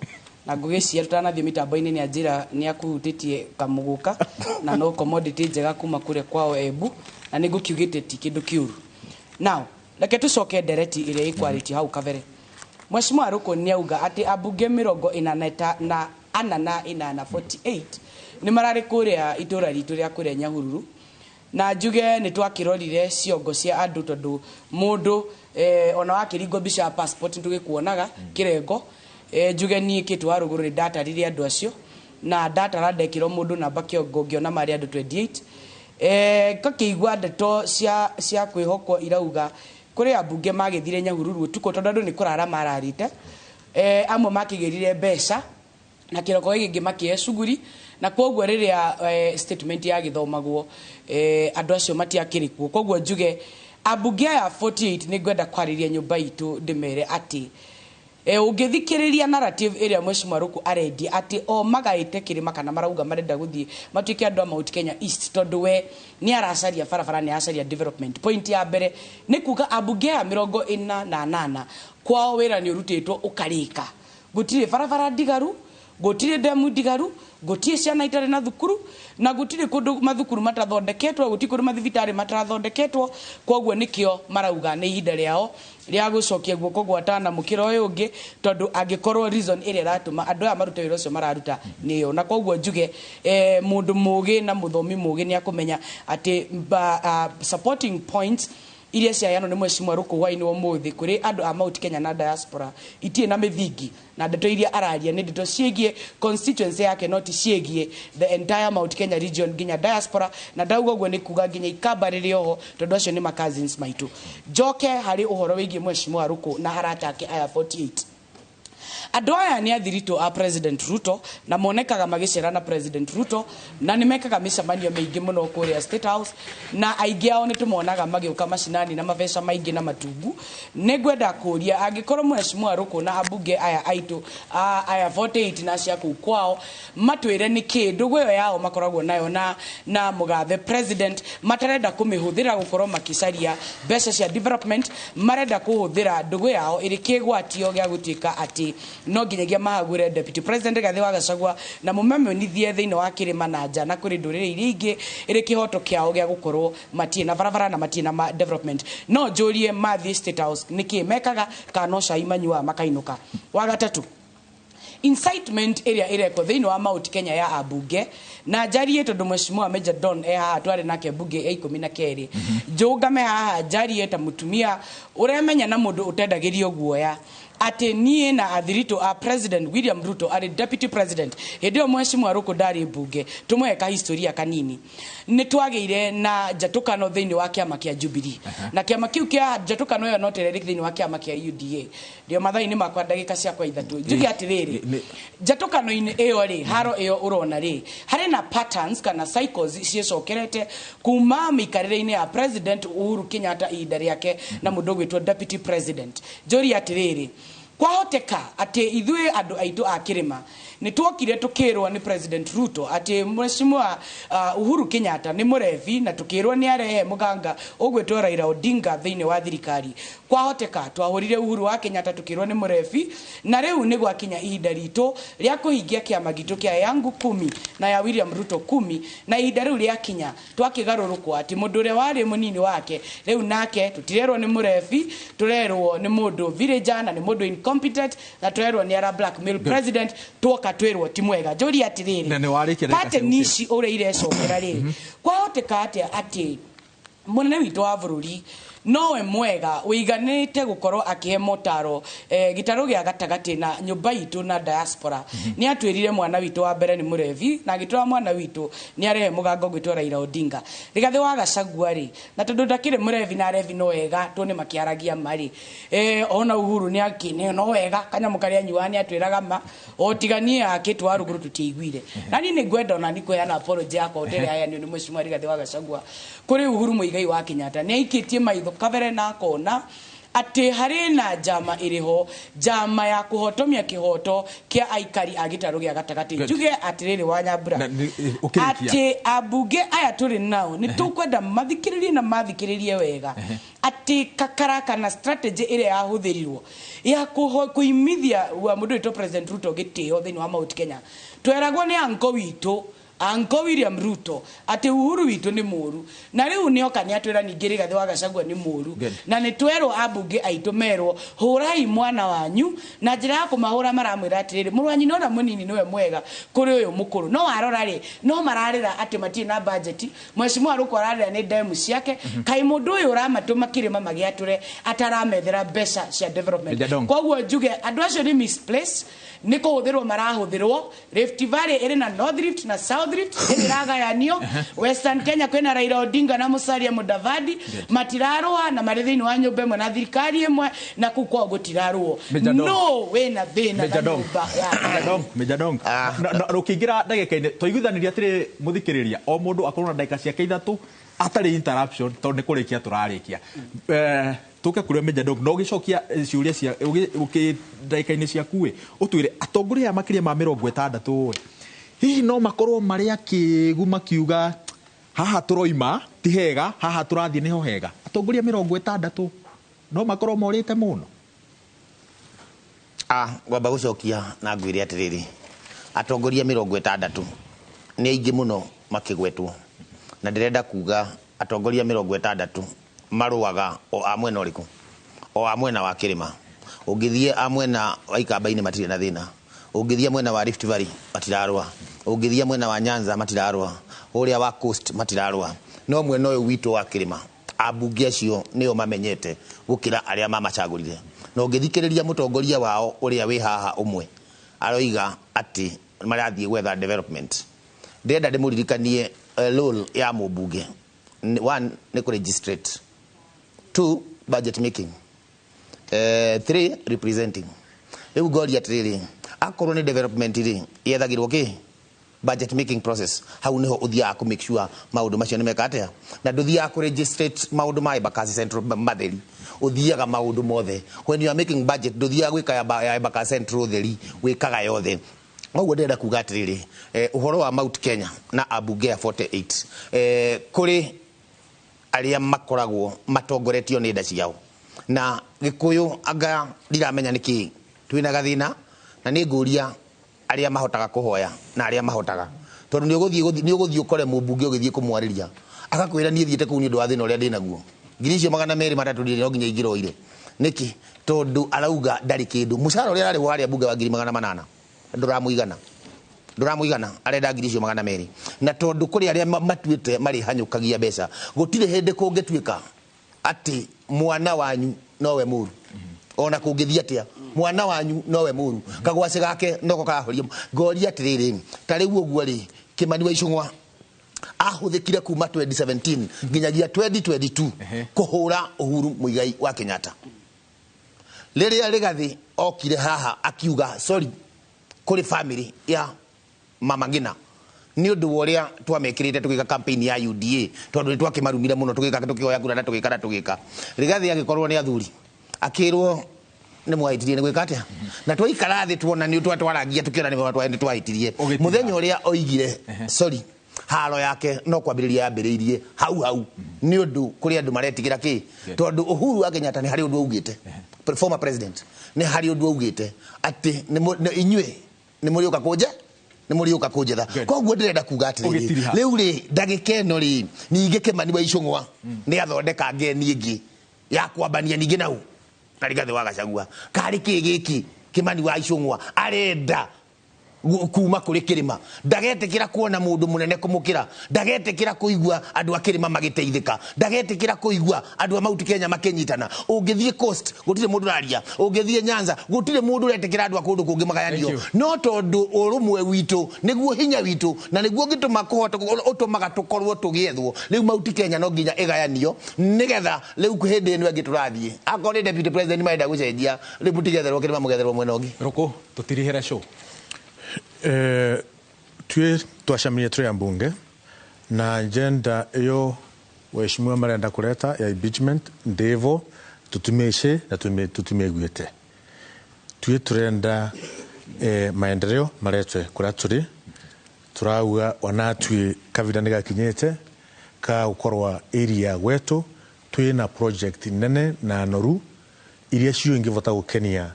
na ngũgĩciria tũtanathiĩ mĩtambo-inĩ nĩ anjĩra nĩ akũhutĩtie kamũgũka na no commodity njega kuma kũrĩa kwao Embu, na nĩ ngũkiugĩte ti kĩndũ kĩũru. Now reke tũcoke ndereti ĩrĩa ĩkwarĩtio hau kabere. Mheshimiwa Ruku nĩ auga atĩ ambunge 48, 48 nĩ mararĩ kũrĩa itũra ritũ rĩa kũrĩa Nyahururu, na njuge nĩ twakĩrorire ciongo cia andũ, tondũ mũndũ ona wakĩringwo mbica ya passport ndũgĩkuonaga kĩrengo. Njuge niĩ Kĩtũ wa Rũgũrũ nĩ ndatarire andũ acio, na ndatara ndekĩrwo mũndũ namba kĩongo, ngĩona marĩ andũ 28. Ngakĩigua ndeto cia kwĩhokwo irauga kũrĩ ambunge magĩthire Nyahururu ũtukũ, tondũ andũ nĩ kũrara mararĩte. Amwe makĩgĩrire mbeca na kĩroko gĩkĩ makĩoya cuguri, na koguo rĩrĩa statement yagĩthomagwo, andũ acio matiakĩrĩ kuo. Koguo njuge ambunge aya 48, nĩ ngwenda kwarĩria nyũmba itũ ndĩmere atĩ ũngĩthikĩrĩria narrative ĩrĩa Mheshimiwa Ruku arendia atĩ o magaĩte kĩrĩma kana marauga marenda gũthiĩ matuĩke andũ a Mount Kenya East tondũ we nĩ aracaria barabara, nĩ aracaria development, point ya mbere nĩ kuga ambunge aya 48 kwao wĩra nĩ ũrutĩtwo ũkarĩka. Gũtirĩ barabara ndigaru, gũtirĩ ndemu ndigaru, gũtirĩ ciana itarĩ na thukuru, na gũtirĩ kũndũ mathukuru matathondeketwo, gũtirĩ kũndũ mathibitarĩ matarathondeketwo. Koguo nĩkĩo marauga nĩ ihinda rĩao rĩa gũcokia guoko gwa tana mũkĩra ũyũ ũngĩ, tondũ angĩkorwo reason ĩrĩa ĩratũma andũ aya marute wĩra ũcio mararuta nĩyo. Na koguo njuge mũndũ mũgĩ na mũthomi mũgĩ nĩ akũmenya atĩ supporting points iria ciaheanwo nĩ Mheshimiwa Ruku hwainĩ wa ũmũthĩ kũrĩ andũ a Mount Kenya na diaspora itirĩ na mĩthingi, na ndeto iria araria nĩ ndeto ciĩgiĩ constituency yake, no ti ciĩgiĩ the entire Mount Kenya region nginya diaspora. Na ndauga ũguo nĩ kuga nginya ikamba rĩrĩ oho, tondũ acio nĩ ma cousins maitũ. Njoke harĩ ũhoro wĩgiĩ Mheshimiwa Ruku na arata ake aya 48. Andũ aya nĩ athiritũ a President Ruto, na monekaga magĩcera na President Ruto, na nĩ mekaga mĩcemanio mĩingĩ mũno kũrĩa State House, na aingĩ ao nĩ tũmonaga magĩũka macinani na mabeca maingĩ na matungu. Nĩ ngwenda kũria, angĩkorwo Mheshimiwa Ruku na ambunge aya aitũ aya 48 na cia kũu kwao matwĩre nĩkĩ ndũgũ ĩyo yao makoragwo nayo na mũgathe president matarenda kũmĩhũthĩra gũkorwo makĩcaria mbeca cia development, marenda kũhũthĩra ndũgũ yao ĩrĩ kĩgwatio gĩa gũtuĩka atĩ no nginyagia mahagũre Deputy President Rigathĩ wa Gachagua na mũmamenyithie thĩinĩ wa kĩrĩma na nja na kũrĩ ndũrĩrĩ iria ingĩ ĩrĩ kĩhoto kĩao gĩa gũkorwo matirĩ na barabara na matirĩ na development. No njũrie, mathiĩ State House nĩkĩ mekaga, kana no cai manyuaga makainũka? Wa gatatũ, incitement ĩrĩa ĩrekwo thĩinĩ wa Mount Kenya ya ambunge, na njarie tondũ Mheshimiwa Major Don e haha, twarĩ nake mbunge ya 12. Njũngame haha njarie ta mũtumia ũremenya na mũndũ ũtendagĩrio guoya atĩ niĩ na athiritũ a President William Ruto arĩ deputy president hĩndĩ ĩyo Mheshimiwa Ruku ndarĩ mbunge. Tũmũhe kahistoria kanini. Nĩ twagĩire na njatũkano thĩinĩ wa kĩama kĩa Jubilee, na kĩama kĩu kĩa njatũkano ĩyo no tererĩ thĩinĩ wa kĩama kĩa UDA. Ndio mathaa-inĩ makwa, ndagĩka ciakwa 3, njuge atĩrĩrĩ, njatũkano-inĩ ĩyo rĩ, haro ĩyo ũrona rĩ, harĩ na patterns kana cycles ciĩcokerete kuma mĩikarĩre-inĩ ya President Uhuru Kenyatta ihinda rĩake na mũndũ ũgwĩtwo deputy president. Njũrie atĩrĩrĩ, kwahoteka atĩ ithuĩ andũ aitũ a kĩrĩma nĩ tuokire tukĩrwo nĩ President Ruto atĩ Mheshimiwa Uhuru Kenyatta nĩ mũrebi, na tukĩrwo nĩ arehe mũganga ũgwĩtwo Raila Odinga thĩinĩ wa thirikari. Kwahoteka twahũrire Uhuru wa Kenyatta tukĩrwo nĩ mũrebi, na rĩu nĩ gwakinya ihinda ritũ rĩa kũhingia kĩama gitũ kĩa yangu 10 na ya William Ruto 10, na ihinda rĩu rĩakinya twakĩgarũrũkwo atĩ mũndũ ũrĩa warĩ mũnini wake rĩu nake tũtirerwo nĩ mũrebi, tũrerwo nĩ mũndũ villager na nĩ mũndũ incompetent, na tũrerwo nĩ ara blackmail president, twoka twĩrwo ti mwega. Njũria atĩrĩrĩ, Na nĩ warĩkia ndagĩka pattern ciaku. ici ũrĩa irecokera rĩ, kwahoteka atĩa atĩ mũnene witũ wa bũrũri nowe mwega ũiganĩte gũkorwo akĩhe motaro gĩtarũ gĩa gatagatĩ na nyũmba itũ na diaspora? Nĩ atwĩrire mwana witũ wa mbere nĩ mũrebi, na agĩtwĩra mwana witũ nĩ arehe mũgango gwĩtwo Raila Odinga. Rigathĩ wa Gachagua rĩ, na tondũ ndakĩrĩ mũrebi na arebi no wega tuone makĩaragia marĩ ona Uhuru nĩ akĩ no wega kanyamũ karĩa anyuaga nĩ atwĩraga ma o tiga niĩ akĩtwo wa rũgũrũ tũtiaiguire. Na niĩ nĩ ngwenda ona ni kũheana apology yakwa ũtere hayanio nĩ Mheshimiwa Rigathĩ wa Gachagua kũrĩ Uhuru Muigai wa Kenyatta. Nĩ aikĩtie maitho kabere na akona atĩ harĩ na njama ĩrĩ ho, njama ya kũhotomia kĩhoto kĩa aikari a gĩtarũ gĩa gatagatĩ. Njuge atĩrĩrĩ, wa Nyambura, Na ũkĩrĩkia. Atĩ ambunge aya tũrĩ nao nĩ tũkwenda mathikĩrĩrie na mathikĩrĩrie wega atĩ kakara kana strategy ĩrĩa yahũthĩrirwo ya kũimithia wa mũndũ wĩtwo President Ruto gĩtĩo thĩinĩ wa Mount Kenya, tweragwo nĩ anko witũ. Uncle William Ruto atĩ Uhuru witũ nĩ mũru, na rĩu nĩoka nĩ atwĩra ningĩ Rigathĩ wa Gachagua nĩ mũru. Good. Na nĩ twerwo ambunge aitũ merwo hũrai mwana wanyu, na njĩra ya kũmahũra maramwĩra atĩrĩrĩ, mũrũ wa nyina ũrĩa mũnini nĩwe mwega kũrĩ ũyũ mũkũrũ. No warora rĩ, no mararĩra atĩ matirĩ na budget. Mheshimiwa Ruku ararĩra nĩ demu ciake. Kaĩ mũndũ ũyũ ũramatũma kĩrĩma magĩatũre ataramethera mbeca cia development? Major Dong. Koguo njuge andũ acio nĩ misplace, nĩ kũhũthĩrwo marahũthĩrwo. Rift Valley ĩrĩ na North Rift na South Rift ĩragayanio. Western Kenya kwĩna Raila Odinga na Musalia Mudavadi, matirarũa na marĩ thĩinĩ wa nyũmba ĩmwe na thirikari ĩmwe, na kũu kwao gũtirarũo. Major Dong. No wĩna thĩna na Major Dong. nyũmba ya Major Dong, Major Dong. Na ũkĩingĩra ndagĩka-inĩ twaiguithanirie atĩrĩ mũthikĩrĩria, o mũndũ akorwo na ndagĩka ciake ithatũ atarĩ interruption, tondũ nĩ kũrĩkia tũrarĩkia. Tũke kũrĩ Major Dong, na ũgĩcokia ciũria cia ũkĩ ndagĩka-inĩ ciaku ĩ, ũtwĩre atongoria aya makĩria ma 60 ĩ, hihi no makorwo marĩ akĩgu makiuga haha tũroima ti hega, haha tũrathiĩ nĩho hega? Atongoria 60 no makorwo morĩte mũno? Ngwamba gũcokia na ngwĩre atĩrĩrĩ, atongoria 60 nĩ aingĩ mũno makĩgwetwo, na ndĩrenda kuga atongoria 60 marũaga o a mwena ũrĩkũ? O a mwena wa kĩrĩma. Ũngĩthiĩ a mwena wa Ikamba-inĩ matirĩ na thĩna, ũngĩthiĩ mwena wa Rift Valley matirarũa, ũngĩthiĩ mwena wa Nyanza matirarũa, ũrĩa wa Coast matirarũa, no mwena ũyũ witũ wa kĩrĩma ambunge acio nĩo mamenyete gũkĩra arĩa mamacagũrire. Na ũngĩthikĩrĩria mũtongoria wao ũrĩa wĩ haha ũmwe aroiga atĩ marathiĩ gwetha development. Ndĩrenda ndĩmũririkanie role ya mũmbunge. One nĩ kũ-registrate, two budget making, three representing. Rĩu ngoria atĩrĩrĩ, akorwo nĩ development rĩ, yethagĩrwo kĩ? Budget making process. Hau niho ũthiaga kũ make sure maũndũ macio nĩ meka atĩa, na ndũthiaga kũ registrate maũndũ ma Embakasi Central matheri, ũthiaga maũndũ mothe. When you are making budget, ndũthiaga gwĩka ya Embakasi Central theri, wĩkaga yothe. Koguo ndĩrenda kuga atĩrĩrĩ, ũhoro wa Mount Kenya na ambunge ya 48, kũrĩ arĩa makoragwo matongoretio nĩ nda ciao na Gĩkũyũ, anga ndiramenya nĩkĩ twĩna gathĩna, na nĩ ngũria arĩa mahotaga kũhoya na arĩa mahotaga, tondũ nĩ ũgũthiĩ ũkore mũmbunge ũgĩthiĩ kũmwarĩria agakwĩra niĩ thiĩte kũu nĩ ũndũ wa thĩna ũrĩa ndĩnaguo, ngiri icio 200 300 ndirĩ, no nginya ingĩroire. Nĩkĩ? Tondũ arauga ndarĩ kĩndũ, mũcara ũrĩa ararĩhwo harĩa mbunge wa ngiri 800 ndũramũigana, ndũramũigana, arenda ngiri icio 200. Na tondũ kũrĩ arĩa matuĩte marĩhanyũkagia mbeca, gũtirĩ hĩndĩ kũngĩtuĩka atĩ mwana wanyu nowe mũru. Ona kũngĩthiĩ atĩa, mwana wanyu nowe mũru, kagwacĩ gake noko karahoria. Ngoria atĩrĩrĩ, ta rĩu ũguo rĩ, Kĩmani wa Icũng'wa ahũthĩkire kuma 2017 nginyagia 2022 kũhũra Uhuru Muigai wa Kenyatta. Rĩrĩa Rigathĩ okire haha akiuga sorry kũrĩ family ya Mama Ngina nĩ ũndũ wa ũrĩa twamekĩrĩte tũgĩka campaign ya UDA, tondũ nĩ twakĩmarumire mũno tũgĩka tũkĩoya kura na tũgĩka na tũgĩka, Rigathĩ agĩkorwo nĩ athuri akĩrwo nĩ mwahĩtirie nĩ gwĩka atĩa, na twaikara thĩ tuona nĩ twatwarangia tũkĩona nĩ twahĩtirie. Ũgĩtiga. Mũthenya ũrĩa oigire sorry, haro yake no kwambĩrĩria yambĩrĩirie hau hau, nĩ ũndũ kũrĩ andũ maretigĩra kĩ, tondũ Uhuru wa Kenyatta nĩ harĩ ũndũ augĩte, former president nĩ harĩ ũndũ augĩte atĩ inyuĩ nĩ mũrĩũka kũnje, nĩ mũrĩũka kũnjetha. Good. Koguo ndĩrenda kuga atĩrĩrĩ, Ũgĩtiriha. Rĩu rĩ, ndagĩka ĩno rĩ, ningĩ Kĩmani wa Icũng'wa nĩ athondeka ngeni ĩngĩ ya kwambania ningĩ nau na Rigathĩ wa Gachagua. Karĩ kĩ gĩkĩ Kĩmani wa Icũng'wa arenda kuma kũrĩ kĩrĩma? Ndagetĩkĩra kuona mũndũ mũnene kũmũkĩra, ndagetĩkĩra kũigua andũ a kĩrĩma magĩteithĩka, ndagetĩkĩra kũigua andũ a Mount Kenya makĩnyitana. Ũngĩthiĩ Coast gũtirĩ mũndũ ũraria, ũngĩthiĩ Nyanza gũtirĩ mũndũ ũretĩkĩra andũ a kũndũ kũngĩ magayanio. Thank you. No tondũ ũrũmwe witũ nĩguo hinya witũ na nĩguo ũngĩtũma kũhota ũtũmaga tũkorwo tũgĩethwo, rĩu Mount Kenya no nginya ĩgayanio nĩgetha rĩu hĩndĩ ĩno ĩngĩ tũrathiĩ, akorwo nĩ deputy president marenda gũcenjia, rĩu mũtigetherwo kĩrĩma, mũgetherwo mwena ũngĩ. Rũkũ tũtirihĩre show. Twi twacemanie turi ambunge na agenda iyo waheshimiwa marenda kureta ya impeachment ndivo tutumie na tutumieguite. Twi turenda maendeleo maretwe kuria turi, turauga ona twi kavinda nĩ gakinyĩte ka gukorwa area gwetu twina project nene na noru iria cio ingĩvota gũkenia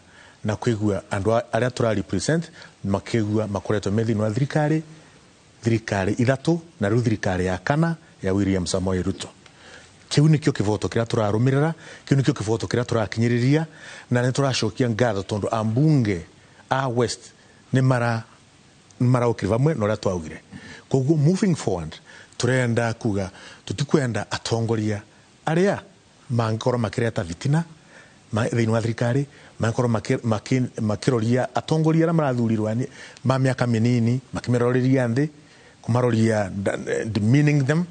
na kwigua andu aria tura represent makigua makoretwo me thĩinĩ wa thirikari Thirikari ithatu na riu thirikari ya kana ya William Samoei Ruto. Kiu nikio kivoto kiria turarumirira, kiu nikio kivoto kiria turakinyiriria, na ni turacokia ngatho tondu ambunge a West ni maraukire vamwe na uria twaugire. Koguo moving forward turenda kuga tutikwenda atongoria aria mangikorwo makireta vitina thiini wa thirikari, mangikorwo makiroria atongoria aria marathurirwa ma miaka minini makimeroreria nthi, kumaroria demeaning them.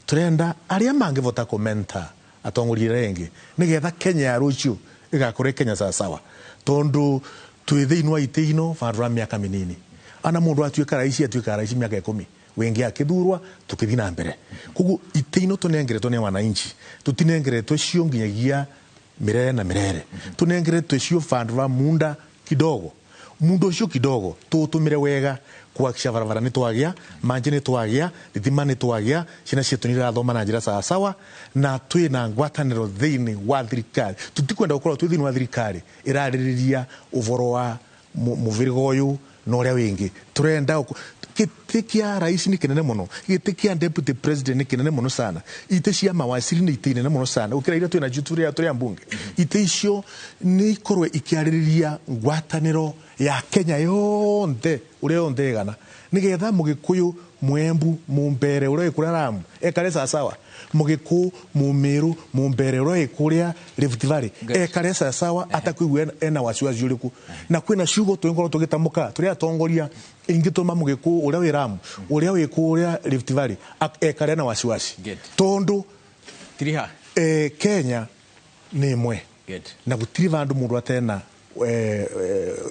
Turenda aria mangivota komenta atongoria aria engi nigetha Kenya ya rucio igakorwo Kenya sawasawa, tondu twi thiini wa ite ino vandu va miaka minini. Ana mundu atuika raisi, atuika raisi miaka 10 wingi akithurwa tukithi na mbere. Koguo ite ino tunengeretwo ni wananchi, tutinengeretwo cio nginyagia mirere na mirere, tunengeretwo cio vandu va munda kidogo, mundu ucio kidogo tuutumire wega kuhakikisha barabara ni twagia, manji ni twagia, thitima ni twagia, ciana cietu ni irathoma na njira sawasawa, na twina ngwataniro thiini wa thirikari. Tutikwenda gukorwo twi thiini wa thirikari iraririria uvoro wa muvirigo uyu na uria wingi. Turenda giti kia rais ni kinene muno, giti kia deputy president ni kinene muno sana, ite cia mawaziri ni ite nene muno sana gukira iria twina ju turia mbunge. Ite icio ni ikorwe ikiaririria ngwataniro ya Kenya yonthe uria yonthe igana, nigetha mugikuyu, mwembu, mumbere uria ikuria Lamu ekare sawasawa, mugikuyu, mumiru, mumbere uria ikuria Rift Valley ekare sawasawa, atakuigua ena wasiwasi uriku. Na kwina ciugo twingorwo tugitamuka turi atongoria ingituma mugikuyu uria wi Lamu, uria wi kuria Rift Valley ekare na wasiwasi, tondu tiriha Kenya ni imwe na gutiri vandu mundu atena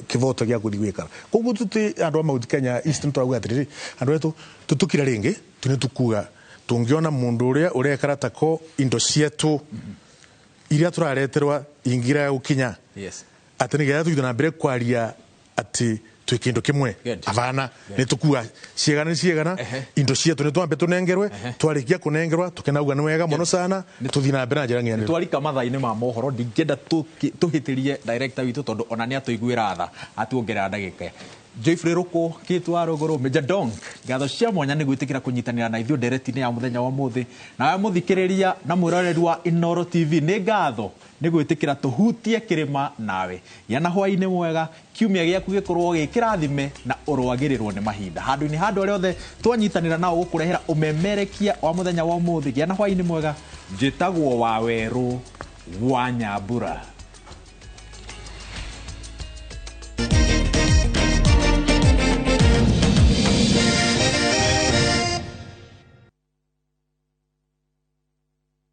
kivoto gia kuthi gwikara. Koguo tuti andu a Mount Kenya East turauga atiriri, andu etu tutukira ringi tuni tukuga tungiona mundu uria urekara tako indo cietu iria turareterwa ingira gukinya, ati nigetha tuthie na mbere kwaria ati twi kindu kimwe. Avana ni tukua ciegana ni ciegana, indo cietu ni twambe tunengerwe, twarikia kunengerwa tukenauga ni wega muno sana, tuthie na mbere na njira ng'endanĩru. Twarika mathaa-inĩ ma mohoro, ndingĩenda tuhĩtĩrie director witũ tondu ona nĩ atũiguĩra tha atuongerera ndagĩka. Joyfrey Ruku Kitwa Ruguru Major Donk, ngatho cia mwanya nĩ gwĩtĩkĩra kũnyitanĩra na ithuĩ ndereti-inĩ ya mũthenya wa mũthĩ. Nawe mũthikĩrĩria na mwĩroreri wa Inooro TV, nĩ ngatho nĩ gwĩtĩkĩra tũhutie kĩrĩma nawe. Gĩa na hwaĩ-inĩ mwega, kiumia gĩaku gĩkorwo gĩ kĩrathime na ũrwagĩrĩrwo nĩ mahinda. Handũ-inĩ handũ arĩa othe twanyitanĩra nao gũkũrehera ũmemerekia wa mũthenya wa ũmũthĩ. Gĩa na hwaĩ-inĩ mwega, njĩtagwo Wawerũ wa Nyambura.